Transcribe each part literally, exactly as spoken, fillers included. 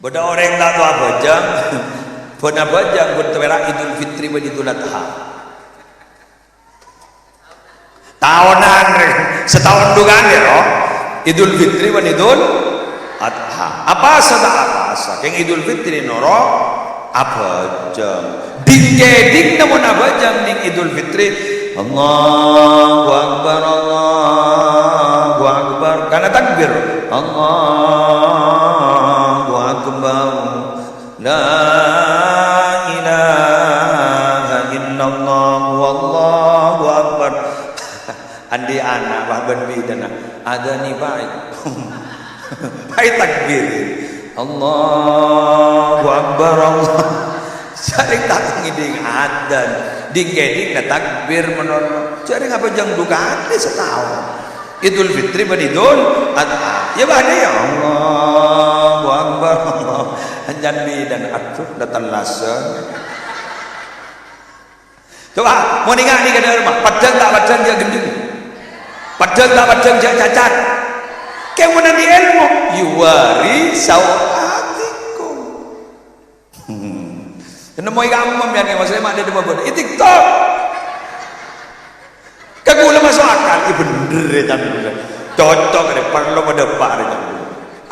Bâdâ orèng ta' tao abhâjâng, bân abhâjâng bân tèwèra Idul Fitri bân Idul Adha. Taonan, rè. Sataon du kalè, ro. Idul Fitri bân Idul Adha. Apasa ta' apasa? Kèng Idul Fitri noro' abhâjâng. Dhing-kèdhing mon abhâjâng neng Idul Fitri. Allahu Akbar, Allahu Akbar. Kana takbir. Allahu Akbar. La ilaha illallah, wallahu akbar. Andi' ana', wah, bân bidhâna. Adzan, bhâi. Bhâi takbir. Allahu Akbar, Allah. Jhâreng ta' ngèdhing adzan. Dhing-kèdhing na takbir mènoro'. Jhâreng abhâjâng du kalè sataon. Idul Fitri bân Idul Adha. Iyâ, bâdâ, ya, Allahu Akbar, Allah. Anjân bidhâna, adhu, la tellasan. Coba, mon ènga' nèka dâ' remma, peddhâng ta' peddhâng jhâ' ghendheng. Peddhâng ta' peddhâng jhâ' cacat. Kèng mon andi' èlmo, yuwari sawatikum. Hmm. Nemmoè kammem, ya, nèka, maksudnya, mak, dâ' remma bân. È TikTok. Ka ghulâ maso' akal, è bhendher, rè, can ghulâ. Cocok, rè, parlo padâpa', rè, can ghulâ.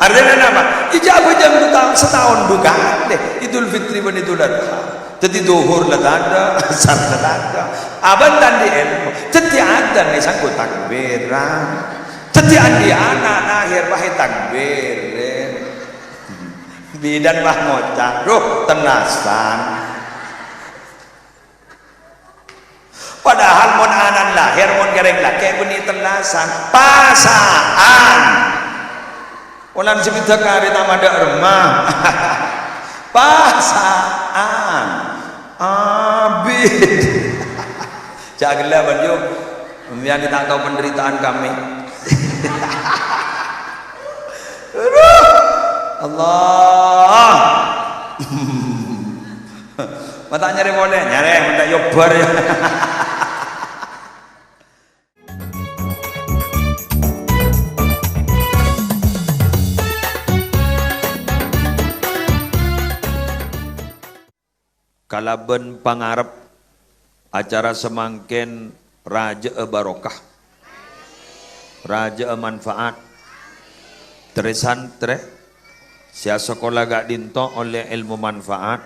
Artèna napa? Ijâ abhâjâng du ta-, sataon du kalè, Idul Fitri bân Idul Adha. Dhâddhi dhuhur la tadâ', asar la tadâ'. Abân ta' andi' èlmo. Dhâddhi adzan nè sangko' takbiran. Dhâddhi andi' ana' lahèr bhâi takbir, rè. Bidhâna bâ ngoca', "Duh, tellasan." Padahal mon ana'na lahèr, mon kèrèng lakè' bânnè tellasan. Pasa'an. Polana sè bidhâ karè ta' madâ' remma. Pasa'an. Abit. Jhâ' ghellâ', bân, yu. Sampèyan ta' tao penderitaan kami. Aduh. Allah. Ma' ta' nyarè polè, nyarè, menta' yobbar, ya. Kalabân pangarep acara samangkèn rajâ'â barokah, rajâ'â manfaat. Trè-santrè sè asakola ka'dinto ollè èlmo manfaat,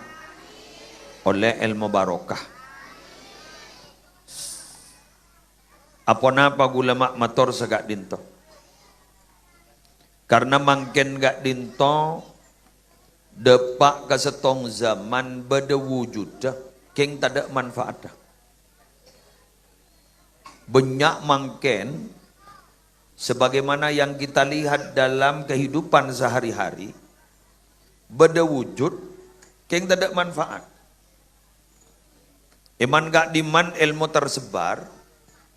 ollè èlmo barokah. Aponapa ghulâ ma' mator saka'dinto? Karna mangkèn ka'dinto dâpa' ka sèttong zaman bâdâ wujudda, kèng tadâ' manfaatta. Bânnya' mangkèn, sebagaimana yang kita lihat dalam kehidupan sehari-hari, bâdâ wujud, kèng tadâ' manfaat. È man ka'dimman èlmo tersebar,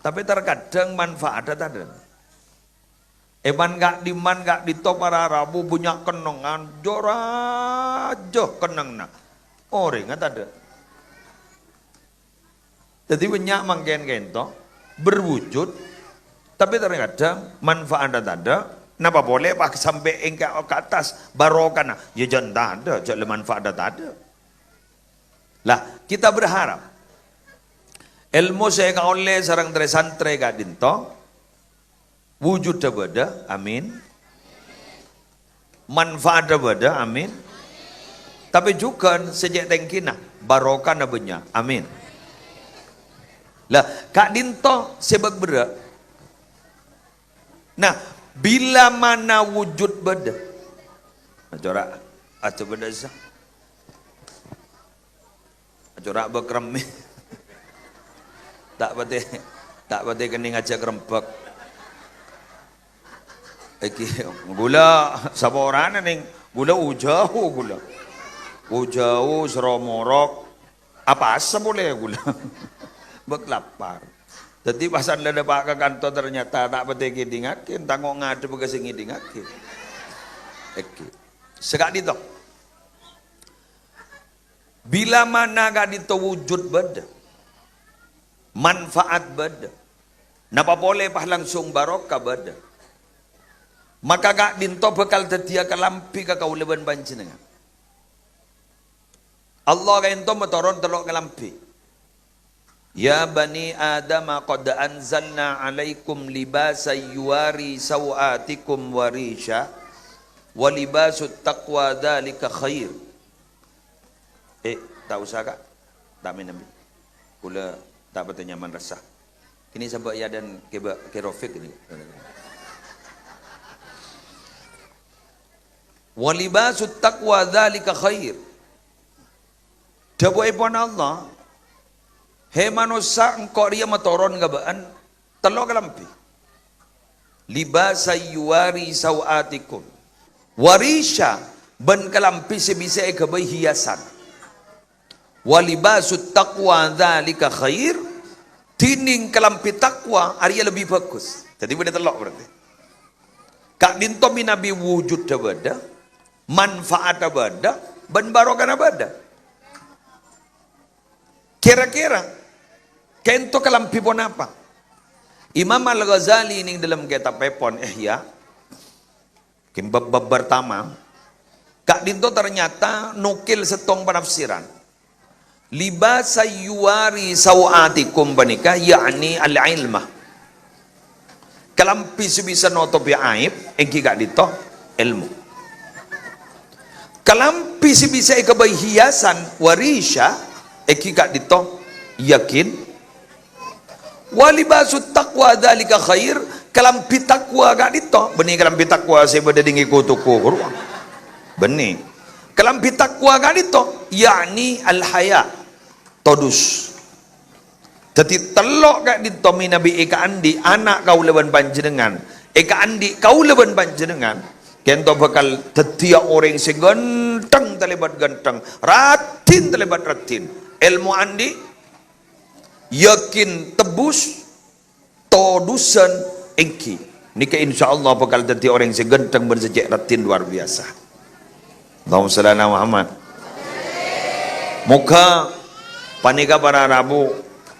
tapè terkadang manfaatta tadâ'. È man ka'dimman ka'dinto para rabu bânnya' kennengngan, jhâ' rajâ kennengnganna. Orèngnga tadâ'. Dhâddhi bânnya' mangkèn ka'dinto berwujud, tapè terkadang manfaatta tadâ'. Napa polè pas sampè' èngka' ka attas barokana? Yâ jhân tadâ', jhâ' la manfaatta tadâ'. Lah, kita berharap èlmo sè èkaollè sareng trè-santrè ka'dinto wujudda bâdâ, amin. Manfaatta bâdâ, amin. Tapè jhughân sè cè' tèngkina, barokana bânnya', amin. Lah, ka'dinto sè bâk-, berrâ'. Nah, bilamana wujud bâdâ. Nah, cora', aja bâdâ sa. Cora' bâk remmè. Ta' patè, ta' patè kennèng ajâk rembhâk. Èngghi, ghulâ saporana nèng, ghulâ ojhâu ghulâ. Ojhâu, sèro morok. Apasa polè ghulâ. Bâk lapar. Dhâddhi pas la dâpa' ka kanto ternyata ta' patè èkèdingngaghi, tango ngadhep ka sè ngèdingngaghi. Èngghi. Saka'dinto. Bilamana ka'dinto wujud bâdâ, manfaat bâdâ, napa polè pas langsung barokah bâdâ, maka ka'dinto bhâkal dhâddhiyâ kalambhi ka kaulâ bân panjhennengngan. Allah kaènto matoron tello' kalambhi. "Ya bani Adama qad anzalna 'alaikum libasan yuwari sawatikum wa risha, wa libasut taqwa dzalika khair." Eh, ta' osa, Ka'. Ta' mènambi. Kaulâ ta' patè nyaman rassa. Kènè' sabâ' ya dan kèbâ-, Kè Rafiq ini. "Wa libasut taqwa dzalika khair." Dhâbuèpon Allah, "Hè manossa, engko' rèya matoron ka bâ'ân tello' kalambhi. Libasan yuwari sawatikum. Wa risha, bân kalambhi sè bisa èghâbây hiyasan. Wa libasut taqwa dzalika khair, dhinèng kalambhi taqwa arèya lebbi bhâghus." Dhâddhi bâdâ tello' berarti. Ka'dinto mènabi wujudda bâdâ, manfaatta bâdâ, bân barokana bâdâ. Kèra-kèra, kaènto kalambhi ponapa? Imam Al-Ghazali neng dâlem kètabbhèpon Ihya, kèng bab-bab pertama, ka'dinto ternyata nokèl sèttong panafsiran. "Libasan yuwari sawatikum" panèka ya'ni al-ilma. Kalambhi sè bisa notobhi aib, èngghi ka'dinto èlmo. Kalambhi sè bisa èghâbây hiyasan, wa risha, èngghi ka'dinto yakin. "Wa libasut taqwa dzalika khair," kalambhi taqwa ka'dinto. Bânnè kalambhi taqwa sè bâdâ dhingghi ko-toko ghâruwa. Bânnè. Kalambhi taqwa ka'dinto, ya'ni al-haya, todus. Dhâddhi tello' ka'dinto mènabi èkaandi' ana' kaulâ bân panjhennengngan, èkaandi' kaulâ bân panjhennengngan, kaènto bhâkal dhâddhiyâ orèng sè ghântheng talèbât ghântheng, raddhin talèbât raddhin. Èlmo andi', yakin tebus, todusan èngghi. Nèka insyaallah bhâkal dhâddhi orèng sè ghântheng bân sè cè' raddhin luar biasa. Allahumma shalli ala Muhammad. Moghâ panèka para rabu,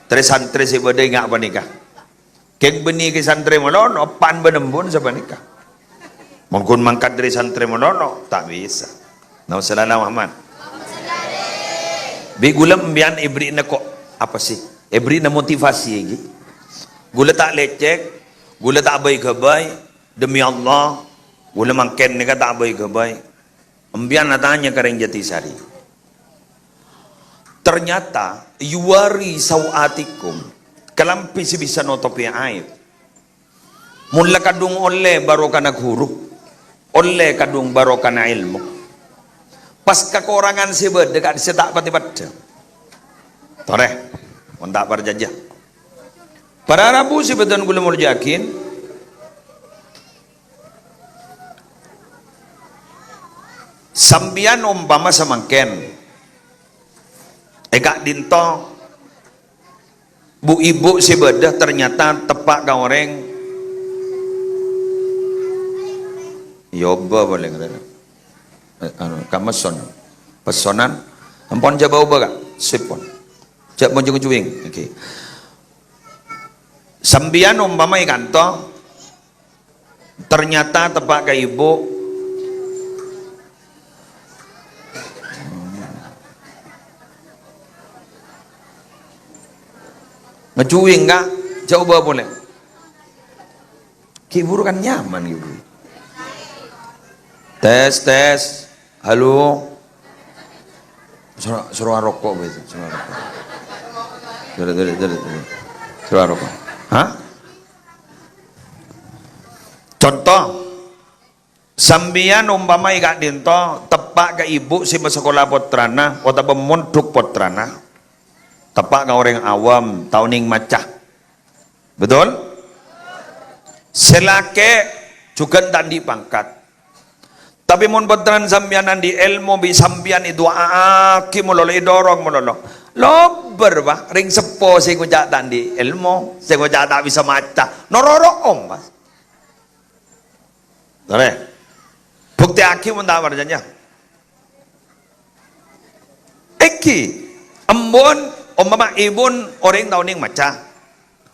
trè-santrè sè bâdâ ènga' panèka. Kèng bânnè kè santrè molono, pan bân embun sapanèka. Mon ghun mangkat dâri santrè molono, ta' bisa. Allahumma shalli ala Muhammad. Bi' ghulâ embiyan èbherri'na ko-, apa sih? Èbherri'na motivasi ghi. Ghulâ ta' lècèk, ghulâ ta' bhâi-ghâbây, demi Allah, ghulâ mangkèn nèka ta' bhâi-ghâbây. Embiyan atanya ka rèng Jatisari. Ternyata, yuwari sawatikum, kalambhi sè bisa notobhi aib. Mon la kadhung ollè barokana ghuru, ollè kadhung barokana èlmo. Pas kakorangan sè bâdâ ka'dissa ta' patè paddhâ. Torè, mon ta' parcajâ. Para rabu sè bâdhân kaulâ molja'aghi, sampèyan ompama samangkèn, è ka'dinto bu-ibu sè bâdâ ternyata teppa' ka orèng, yâ obâ polè, eh, anu, ka messon. Pessonan, ampon jhâ' bâ-obâ, Ka'. Sip, pon. Jhâ' monjung-jhuwing. Oke. Sampèyan ompama è kanto, ternyata teppa' ka ibu. Ngejhuwing, Ka', jhâ' obâ polè. Ki buru kan nyaman, Ibu. Tes, tes. Halo. Soro, soro aroko', wes, soro aroko'. Dulu, dulu, dulu, dulu. Soro aroko'. Hah? Contoh, sampèyan ompama è ka'dinto teppa' ka ibu sè masakola pottrana otabâ mondhuk pottrana, teppa' ka orèng awam, ta' onèng maca. Betul? Sè lakè' jhughân ta' andi' pangkat. Tapè mon pottrana sampèyan andi' èlmo, bi' sampèyan èdu'a'aghi malolo, èdorong malolo. Lobâr, Pa', rèng seppo sè ngoca' ta' andi' èlmo, sè ngoca' ta' bisa maca. Noro' ro'om, Pa'. Torè. Buktèyaghi mon ta' parcajâ. Èngghi, embun, ompama èbun orèng ta' onèng maca.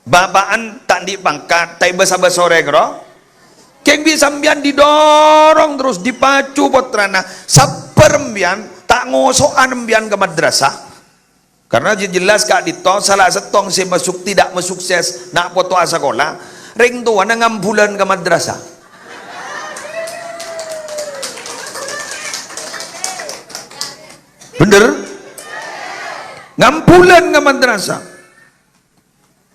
Bapa'en ta' andi' pangkat, ta' èbâsa-bâsa orèng, ro? Kèng bi' sampèyan didorong terros, dipacu pottrana. Sabbhâr sampèyan, Ta' ngoso'a sampèyan ka madrasah. Karena je-, jelas ka'dinto sala settong se masuk, tidak mesukses na' poto asakola, rèng towana ngambhulan ka madrasah. Bener? Ngambhulan ka madrasah.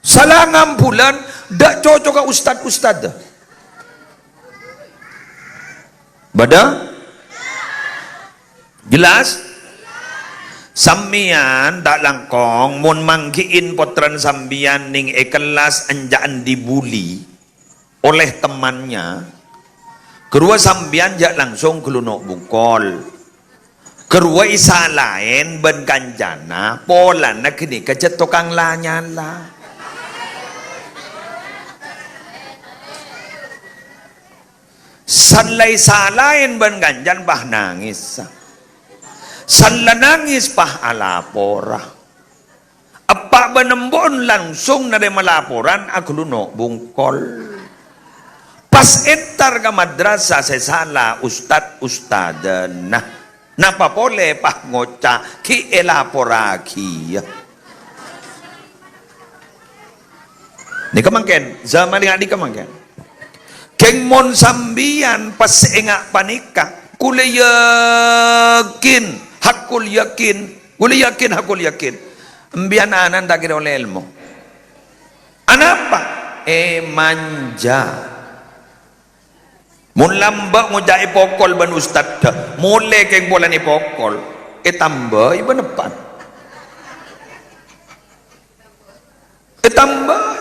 Sala ngambhulan, ndak cocoka ustad-ustad. Bâdâ? Jelas? Sampèyan ta' langkong, mon manggi'in pottrana sampèyan neng è kellas enja'an dibuli oleh temannya, ghâruwa sampèyan jhâ' langsung ghâllu no' bungkol. Ghâruwa èsalaè bân kancana, polana ghânèka jhâ' tokang la-nyala. San la èsalaè bân kancana, pas nangès. San la nangès, pas alapora. Eppa' bân embu'en langsung narèma laporan aghâllu no' bungkol. Pas entar ka madrasah sè sala ustad-ustadânna. Napa polè pas ngoca' ghi' èlaporraghiyâ. Nèka mangkèn, zaman ka'dinto mangkèn. Kèng mon sampèyan pas enga' panèka, kulâ yakin, hakul yakin, kulâ yakin, hakul yakin. Empèyan ana'na ta' kèra ollè èlmo. Anapa? Èmanja. Mon lambâ' ngoca' èpokol bân ustadda, molè kèng polana èpokol, ètambâi bân eppa'. Ètambâi.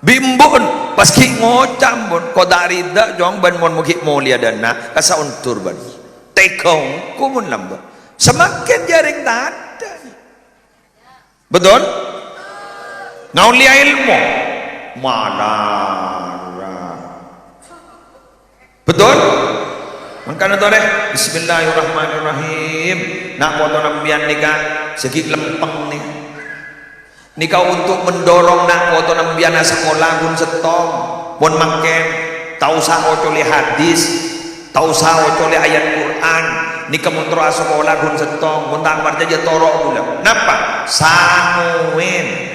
Bi' embu'en, pas ghi' ngoca' embu'en, "Ko' ta' rida, Cong, bân mon mo ghi' molèya dâ' enna', kassa' ondur bân." Tèga ongghu mon lambâ'. Samakèn jhâ' rèng tadâ'. Betul? Ngaollèya èlmo. Malarat. Betul? Mangkana torè, Bismillahirrahmanirrahim. Na' potona empèyan nèka sè ghi' lempeng nè. Nèka untuk mendorong na' potona empèyan asakola ghun sèttong. Pon mangkèn, ta' osa ocolè hadis, ta' osa ocolè ayat Qur'an. Nèka mon terro asakola ghun sèttong, mon ta' parcajâ toro' bulâ. Napa? Sangowen.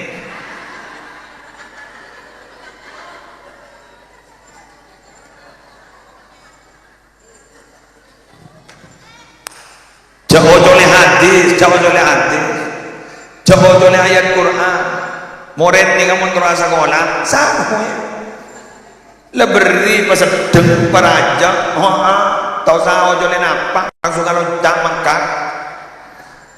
Jhâ' ocolè hadis, jhâ' ocolè hadis. Jhâ' ocolè ayat Qur'an. Morèd nèka mon terro asakola, sangowen. La berri' paseddheng, paraja, ho'a, ta' osa ocolè napa, langsung alonca' mangkat.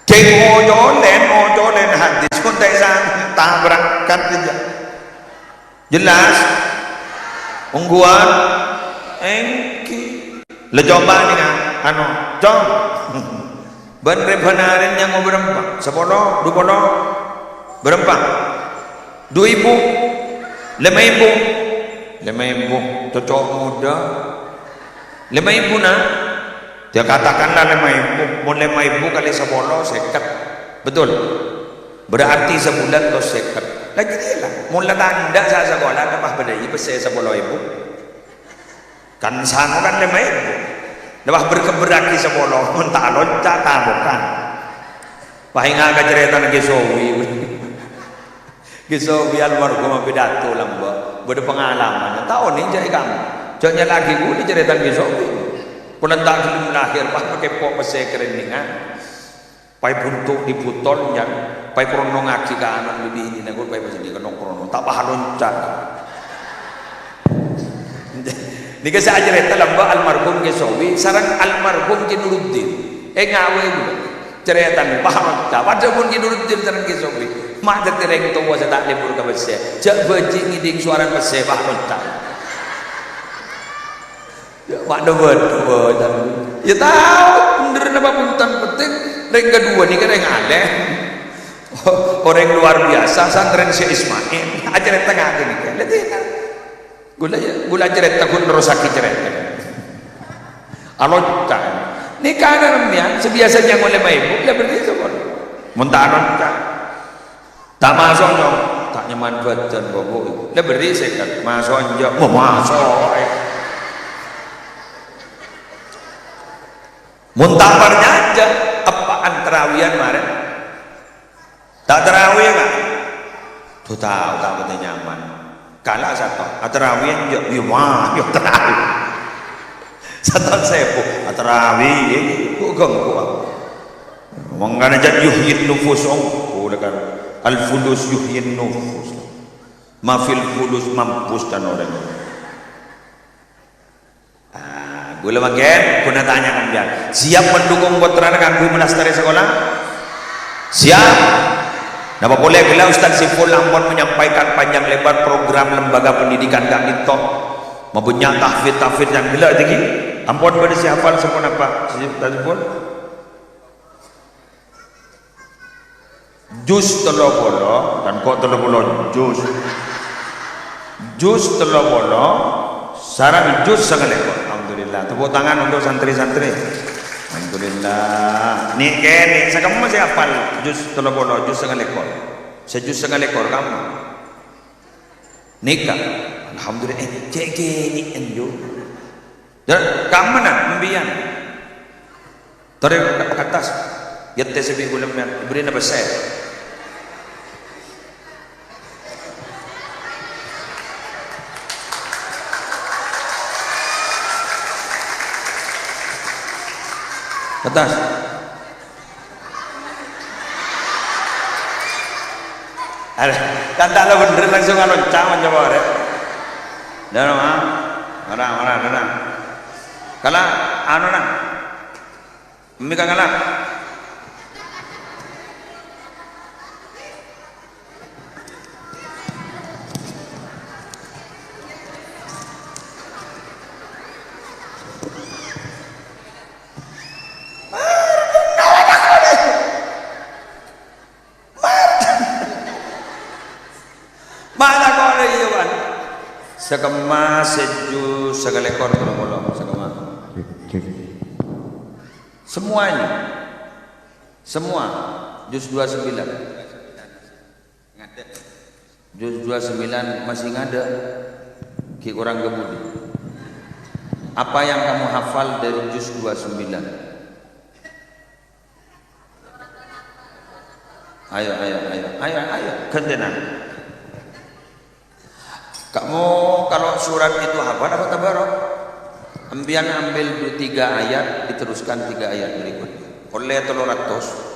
Jhâ' ocolèn, ocolèn hadis, mon ta' èsangowen, tabrakan saja. Jelas? Ongghuwân? Èngghi. La coba nèka, anu, Cong. Bân rè-bânarèn nyango bârâmpa? Sapolo, dupolo? Bârâmpa? Du èbu? Lèma èbu? Lèma èbu. Cocok muda. Lèma èbu, na'? Ya, katakanlah lèma èbu. Mon lèma èbu kali sapolo, sèket. Betul? Berarti sabulan tos sèket. Lah, jâriyâ la. Mon la tandhâ sa-, sakola, napa bâdâi pèssè sapolo èbu? Kan sango kan lèma èbu. Napa berkeberagi sapolo, mon ta' alonca' tabokan. Pas enga' ka carètana Kè Sowi. Kè Sowi almarhum apidato lambâ', bâdâ pangalamanna. Ta' onèng jâ' è kampong. Jâ' nyala'aghi ghulâ carètana Kè Sowi. Polana ta' ghellem lahèr, pas pakèpo' pèssè karènèngan. Pas èbunto' è butol, jâ'. Pas èkronongaghi ka ana' binèna, ghun pas èpèssè nèka nongkrong. Ta' pas alonca'. Nèka sè acarèta lambâ' almarhum Kè Sowi sareng almarhum Kè Nuruddin. Enga' bhâi ghulâ. Carètana, paham? Padâ mon Kè Nuruddin sareng Kè Sowi. Ma' dhâddhi rèng towa sè ta' lebur ka pèssè. Jâ' bâji' ngèdhing sowarana pèssè, paham ta'? Yâ, ma' dhâ-bâdhâ, bâdhân. Yâ, tao, bhender napa bhunten, penting rèng kaduwâ nèka rèng alèm. Orèng luar biasa, santrèna Syekh Ismail. Acarèta ngakè nèka. Lha, dhina. Ghulâ, yâ, ghulâ carèta ghun nerrossaghi carèta. Alonca'. Nèka ana' sampèyan, sè biyasa nyango lèma èbu, la berri' sapolo. Mon ta' alonca'. Ta' maso', Cong. Ta' nyaman bhâdhân, kok, Bu. La berri' sèket. Maso' enjâ'. Mo maso', eh. Mon ta' parcajâ, Kan marèn. Ta' tarawih, Ka'? Duh, tao, ta' patè nyaman. Kala' sato, atarawih, yo, yo, wah, yo, tarawih. Sato sèbu, atarawih, kok ganggu, ah. Mangkana jhât yuhyin nufus, oh, oh, kan. Al-fulus yuhyin nufus. Ma fil fulus mampus kan orèng. Ah, ghulâ mangkèn, ghun atanya sampèyan. Siap mendukung pottrana kaangghuy melastarè sakola? Siap? Napa polè ghellâ' Ustaz Saiful ampon menyampaikan panjang lebar program lembaga pendidikan ka'dinto? Mabânnya' tahfidz-tahfidz yang ghellâ' dhâggi'? Ampon bâdâ sè hafal saponapa, Ustaz Saiful? Juz tello polo, kan kok tello polo juz. Juz tello polo, sareng juz sangalèkor. Alhamdulillah. Tepuk tangan untuk santri-santri. Alhamdulillah. Nè', kènè', sakemma sè apal juz tello polo, juz sangalèkor. Sè juz sangalèkor, kamma? Nèka. Alhamdulillah. Eh, cè' kènè' enjâ'. Dâ', kamma na, embiyan? Torè ka, ka attas. Yâ tè sè bi' bulâ mèn, èbherri'na pèssè. Ka attas. Ada, kan ta' la bhendher langsung anu, ca'na coba, rè. Dâna, ma. Mara, mara, dâna. Kala, anu, na. Embi' ka ngala. Ma' tako'na iyâ, Wan. Sakemma sè juz sakalèkor tello polo, sakemma. Cek, cek. Semua ini. Semua. Juz dua sembilan. Juz dua sembilan masih ngadâ'. Ghi' korang kabudi. Apa yang kamu hafal dari juz dua sembilan? Ayo, ayo, ayo, ayo, ayo, ghântèna. Kamu kalau surat itu hafal apa tabarok? Embiyan ambil du-, tiga ayat, diteruskan tiga ayat berikutnya. Ollè tello ratos.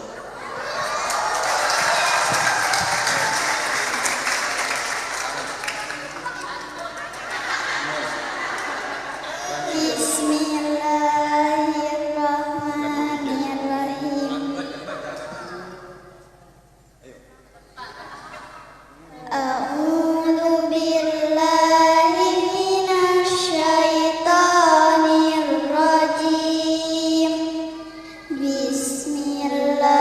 Bismillahirrahmanirrahim. A'udzu billahi minasy syaithanir rajim. Bismillah.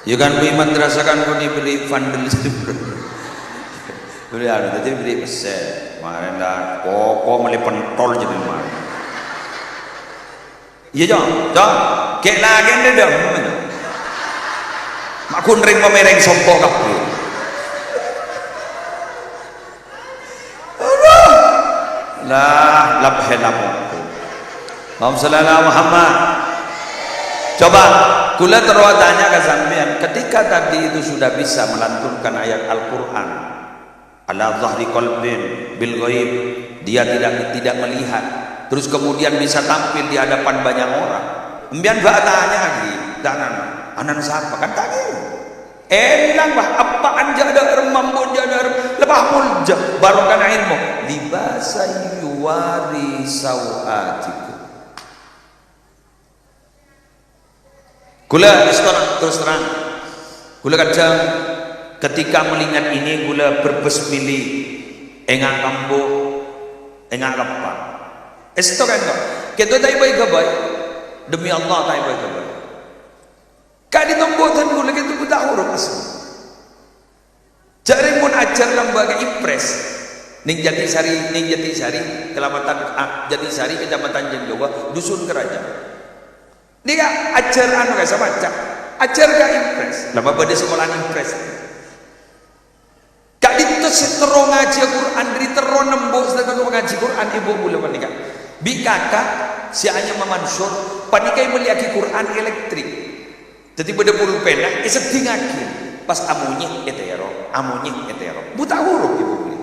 Ya kan, beli madrasah kan, kok dibeli vandalisme. Beli anu, tadi beli pesen. Kemarin dah, koko beli pentol jadi kemarin. Iya, Cong. Cong. Kek lagi ini dah. Mak kunring pemereng sompok kabeh. Lah, lab helm aku. Allahumma shalli ala Muhammad. Coba, kula terus tanya ke sampean, ketika tadi itu sudah bisa melantunkan ayat Al-Quran, "Ala zahri qalbin bil ghaib," dia tidak, tidak melihat, terus kemudian bisa tampil di hadapan banyak orang. Embiyan bak tanya lagi, "Danan, anan sapa?" Kan tanya. Èlang, bâh, eppa'na jâ' dâ'remma, embu'na jâ' dâ'remma, lebâ molja, barokana èlmo. "Libasan yuwari sau'atikum." Ghulâ, terus terang, terus terang. Ghulâ kadhâng ketika melihat ini, ghulâ bârbâs mili, enga' ka embu', enga' ka eppa'. Èsto ka'dinto. Ka'dinto ta' èbâi-ghâbây. Demi Allah, ta' èbâi-ghâbây. Ka'dinto embu' dân ghulâ ka'dinto buta huruf asli. Jhâ' rèng mon ajhâr lambâ' ka Impres. Neng Jatisari, neng Jatisari, Kecamatan, ah, Jatisari, Kecamatan Jenggawa, Dusun Keraja. Nèka ajhâr anu ka sè maca. Ajhâr ka Impres. Lambâ' bâdâ sekolahan Impres. Ka'dinto sè terro ngajhi Qur'an, dhâri terro nembu' sè terro ngajhi Qur'an, ibu ghulâ panèka. Bi' kaka' sè anyama Mansur, panèka èmellèyaghi Qur'an elektrik. Dhâddhi bâdâ pulpenna, èseddingngaghi. Pas amonyè ètèro, amonyè ètèro. Buta huruf, ibu ghulâ.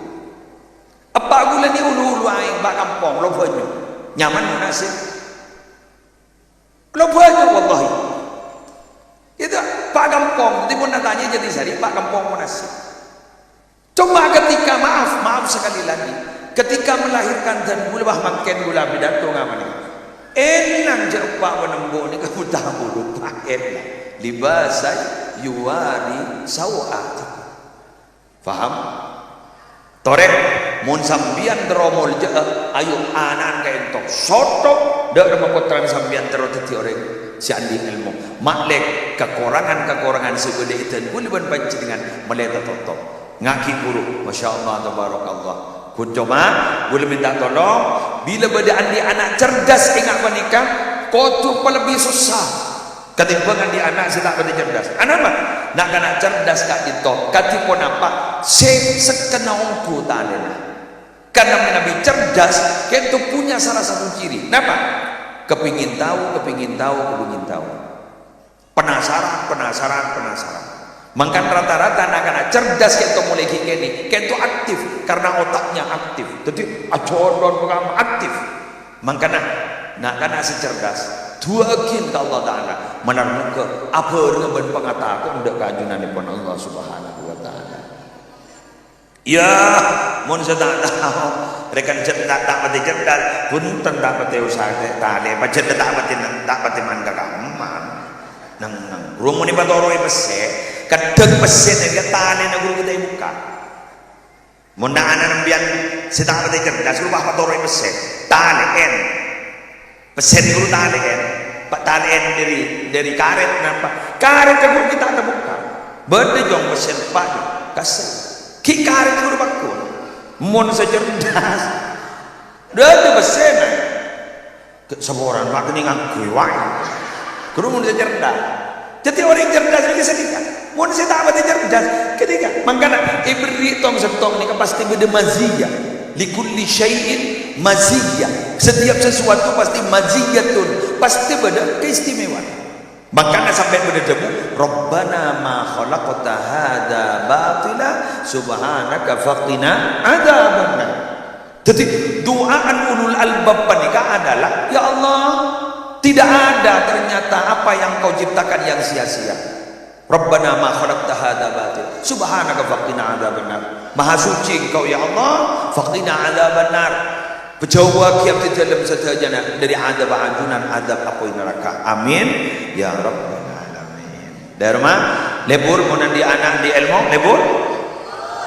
Eppa' ghulâ nè ulu-ulu aèng, bâ' kampong, lo bânyu. Nyaman, munasib. Lo bânyu, wallahi. Itu, bâ' kampong, dhâddhi mon atanya Jatisari, bâ' kampong, munasib. Cuma ketika, maaf, maaf sekali lagi, ketika melahirkan dân ghulâ, bâh, mangkèn ghulâ pidato ngamanè. Èlang jhâ' eppa' bân embu' nèka buta huruf, bâh, èlang. "Libasan yuwari sau'atikum." Paham? Torè, mon sampèyan terro moljâ'â, ayo ana'na ka'dinto. Sotto, dâ' remma pottrana sampèyan terro dhâddhi orèng sè andi' èlmo. Ma'lè kakorangan-kakorangan sè bâdâ è dân ghulâ bân panjhennengngan ma'lè tatotop. Ngaghi ghuru, masyaallah, tabarakallah. Ghun coma, ghulâ mènta tolong, bilâ bâdâ andi' ana' cerdas enga' panèka, kodhu palebbi sossa katèmbhâng andi' ana' sè ta' patè cerdas. Anapa? Na'-kana' cerdas ka'dinto, kadhi ponapa sè sekkenna ongghu talèna. Karena manabi cerdas, ka'dinto punya salah satu ciri. Napa? Kepingin tahu, kepingin tahu, kepingin tahu. Penasaran, penasaran, penasaran. Mangkana rata-rata na'-kana' cerdas ka'dinto molaè ghi' kènè', ka'dinto aktif, karena otaknya aktif. Dhâddhi, ajhâlân pagama aktif. Mangkana, na'-kana' sè cerdas, du'aaghi ka Allah Ta'ala, malar moghâ abhârengnga bân pangatako'an dâ' ka ajunanèpon Allah Subhanahu wa Ta'ala. Iyâ, mon sè ta' tao, rèkan sè ta', ta' patè cerdas, bhunten ta' patè osa talè, pajhât ta' patè, ta' patè man ka kamma. Neng, neng, rung mon èpatoro'è pèssè, kadhâng pèssè nèka talèna ghuru kita èbukka'. Mon na'-kana' sampèyan sè ta' patè cerdas, rowa patoro'è pèssè, talè'èn. Pèssè ghuru talè'èn, pa-, talè'èn dâri, dâri karèt napa? Karèt ghuru kita' tabukka'. Bâdâ jhung pèssè eppa' jhung, kasè. Ghi' karèt ghuru pagghun. Mon sè cerdas. Bâdâ pèssèna. Ke-, saporana, Pak, kènè' ngangghuy, wah. Ghuru mon sè cerdas. Dhâddhi orèng cerdas nèka sanèka. Mon sè ta' patè cerdas, ghânèka. Mangkana èberri' tong-sèttong nèka pastè bâdâ maziyah. "Likulli syai'in maziyah." Setiap sesuatu pasti maziyatun, pasti bâdâ keistimewaan. Mangkana sampè' bâdâ dhâbu, "Rabbana ma khalaqta hadza batila, subhanaka faqina adzabannar." Jadi, du'aan ulul albab panèka adalah, "Ya Allah, tidak ada ternyata apa yang Kau ciptakan yang sia-sia. Rabbana ma khalaqta hadza batil. Subhanaka faqina adzabannar." Maha suci Engkau, ya Allah, faqina adzabannar. Pajhâuwâghi abdhi dhâlem sadhâjâna dâri adzab ajunan, adzab apoy naraka. Amin, ya rabbal alamin. Dârma, lebur mon andi' ana', andi' èlmo, lebur?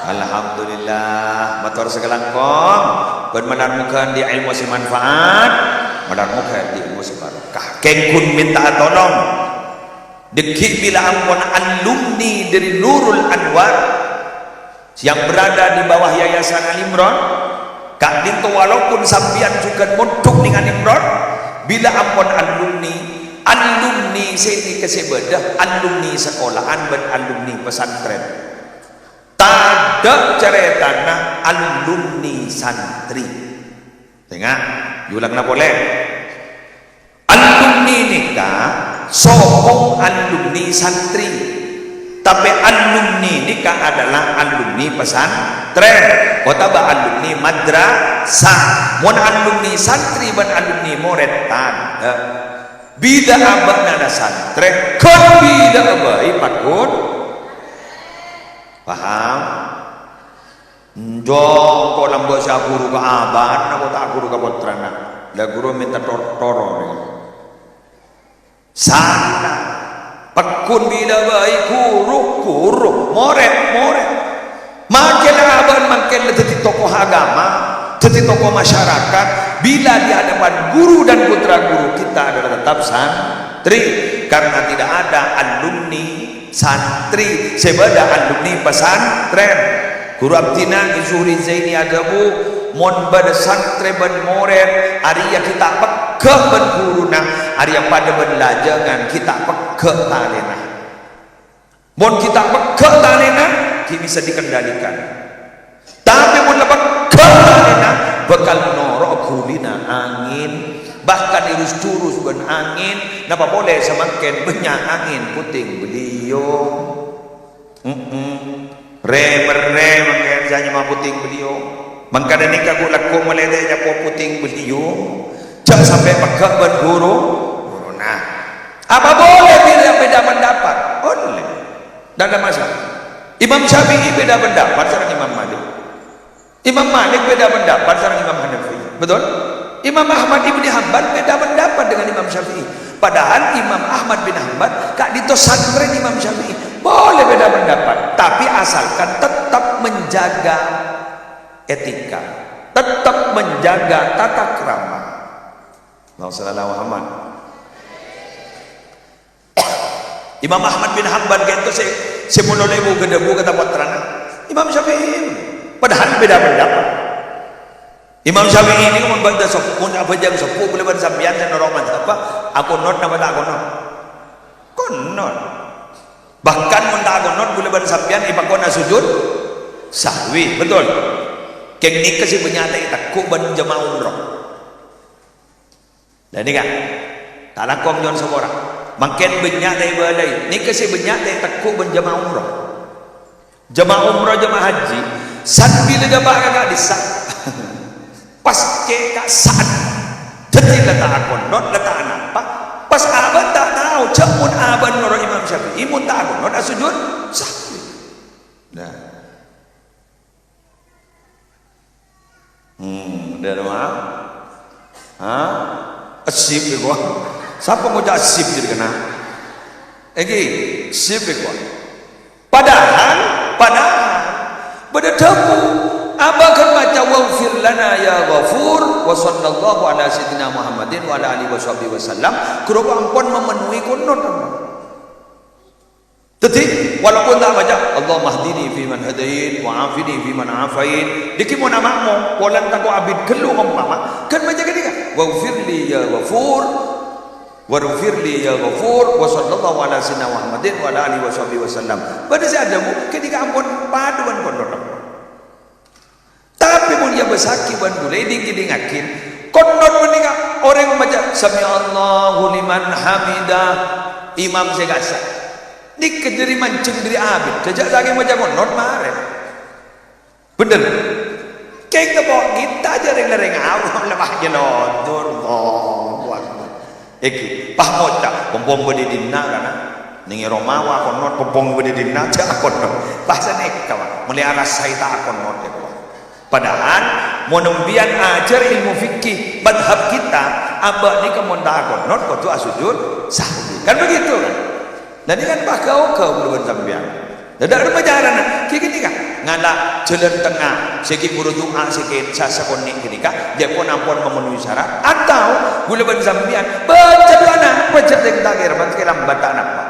Alhamdulillah, mator sakalangkong. Bân malar moghâ andi' èlmo sè manfaat, malar moghâ andi' èlmo sè barokah. Kèng ghun mènta'a tolong. Dhâggi' bilâ ampon alumni dâri Nurul Anwar yang berada di bawah Yayasan Al Imron, ka'dinto walaupun sampèyan jhughân mondhuk neng Al Imron, bilâ ampon alumni, alumni sè nèka sè bâdâ, alumni sakola'an bân alumni pesantren. Tadâ' carètana alumni santri. Sènga', èolangana polè. Alumni nèka sokong alumni santri. Tapè alumni nèka adalah alumni pesantren otabâ alumni madrasah. Mon alumni santri bân alumni morèd tadâ'. Bilâ abâ'na la santrè, ghun bilâ bhâi pagghun. Paham? Enjâ', engko' lambâ' sè aghuru ka abâ'na, ko' ta' aghuru ka pottrana. La ghuru mènta tor-, toron. Sala. Pagghun bilâ bhâi ghuru, ghuru, morèd, morèd. Mangkèn abâ'na mangkèn la dhâddhi tokoh agama, dhâddhi tokoh masyarakat. Bilâ di hadapan guru dan putra guru kita adalah tetap santri. Karena tidak ada alumni santri, sè bâdâ alumni pesantren. Ghuru abdhina Ki Zuhri Zaini adhâbu, "Mon bâdâ santrè bân morèd, arèya ghi' ta' pegghâ' bân ghuruna, arèya padâ bân lajângan ghi' ta' pegghâ' talèna." Mon ghi' ta' pegghâ' talèna, ghi' bisa dikendalikan. Tapè mon la pegghâ' talèna, bhâkal noro' ghulina angèn, bahkan èrus-èrus bân angèn, napa polè samangkèn bânnya' angèn puting beliung. Mm-mm. Rè-merrè mangkèn sè anyama puting beliung. Mangkana nèka ghu-, lagghu' malè tè nyapa puting beliung. Jhâ' sampè' pegghâ' bân ghuru, ghuruna. Apa boleh beda, beda pendapat? Boleh. Tidak ada masalah. Imam Syafi'i beda pendapat sareng Imam Malik. Imam Malik beda pendapat sareng Imam Hanafi. Betul? Imam Ahmad Ibni Hambal beda pendapat dengan Imam Syafi'i. Padahal Imam Ahmad bin Hambal ka'dinto santrèna Imam Syafi'i. Boleh beda pendapat, tapi asalkan tetap menjaga etika, tetap menjaga tata krama. Allahumma shalli ala Muhammad. Imam Ahmad bin Hambal ka'dinto sè, sè polo lèbu ghâdhâbu ka pottrana. Imam Syafi'i, padahal beda pendapat. Imam Syafi'i nèko mon bâdâ sop-, mon abhâjâng soppo bulâ bân sampèyan sè noro' madzhâbbhâ, akonot napa ta' akonot? Konot. Bahkan mon ta' akonot bulâ bân sampèyan èpakon asujud sahwi, betul? Kèng nèka sè bânnya' ta' ètegghu' bân jemaah umroh. Lah nèka, ta' langkong nyo'on sapora. Mangkèn bânnya' ta' èbâlâi. Nèka sè bânnya' ta' ètegghu' bân jemaah umroh. Jemaah umroh, jemaah haji, sambi la dâpa' ka ka'dissa'. Pas kè-, ka'dissa'. Dhâddhi la ta' akonot, la ta' anapa. Pas abâ' ta' tao, jhâ' mon abâ' noro' Imam Syafi'i, mon ta' akonot asujud sahwi. Nah. Hmm, dâ' remma? Hah? Asip, èkowa. Sapa ngoca' asip jadi kena? Èngghi, asip, èkowa. Padahal, padahal, bâdâ dhâbu, abâ' kan maca, "Waghfir lana ya Ghafur," wa sallallahu ala sayyidina Muhammadin wa ala alihi wa sahbihi wa sallam, ghuru ampon memenuhi qunut. Dhâddhi, walaupun ta' maca, "Allahummahdini fiman hadait, wa afini fiman afait," dhâggi' mon ama'mo, polana tako' abit ghâllu ngompama, kan maca ghânèka, "Waghfirli ya Ghafur, waghfirli ya Ghafur, wa sallallahu ala sayyidina Muhammadin wa ala alihi wa sahbihi wa sallam." Bâdâ sè adhâbu, ghânèka ampon padâ bân qunut. Tapè mon èabâsaghi bân ghulâ, èdhing-èdhingaghi, qunut panèka orèng maca, "Sami'allahu liman hamidah," imam sè ka'issa'. Nèka dhâri manjheng dhâri abit, jhâ' sakèng maca qunut marè. Bhender. Kèng tepo kita jhâ' rèng-, rèng awam la pas nyelontor. Allahu Akbar. Èngghi, pas ngoca', "Pong-pong bâdâ è dinna', kana'? Neng è roma wa akonot, pong-pong bâdâ è dinna', jhâ' akonot." Pas sanèka, Pak. Mèlè arassa ta' akonot, ya, Pak. Padahal, mon sampèyan ajhâr ilmu fikih madhab kita, abâ' nèka mon ta' akonot, kodhu asujud sahwi. Kan begitu, kan? Lah, nèka kan pas ghâ-oghâ bulâ bân sampèyan. Lah, dâ' remma carana, ghi ghânèka, ngala' jhâlân tengnga, sè ghi' buru du'a, sè ghi' sa-, sakonè' ghânèka, jhâ' pon ampon memenuhi syarat, atau bulâ bân sampèyan, baca du'ana, pajhât sè ta' kèra, bân sè lambat ta' napa.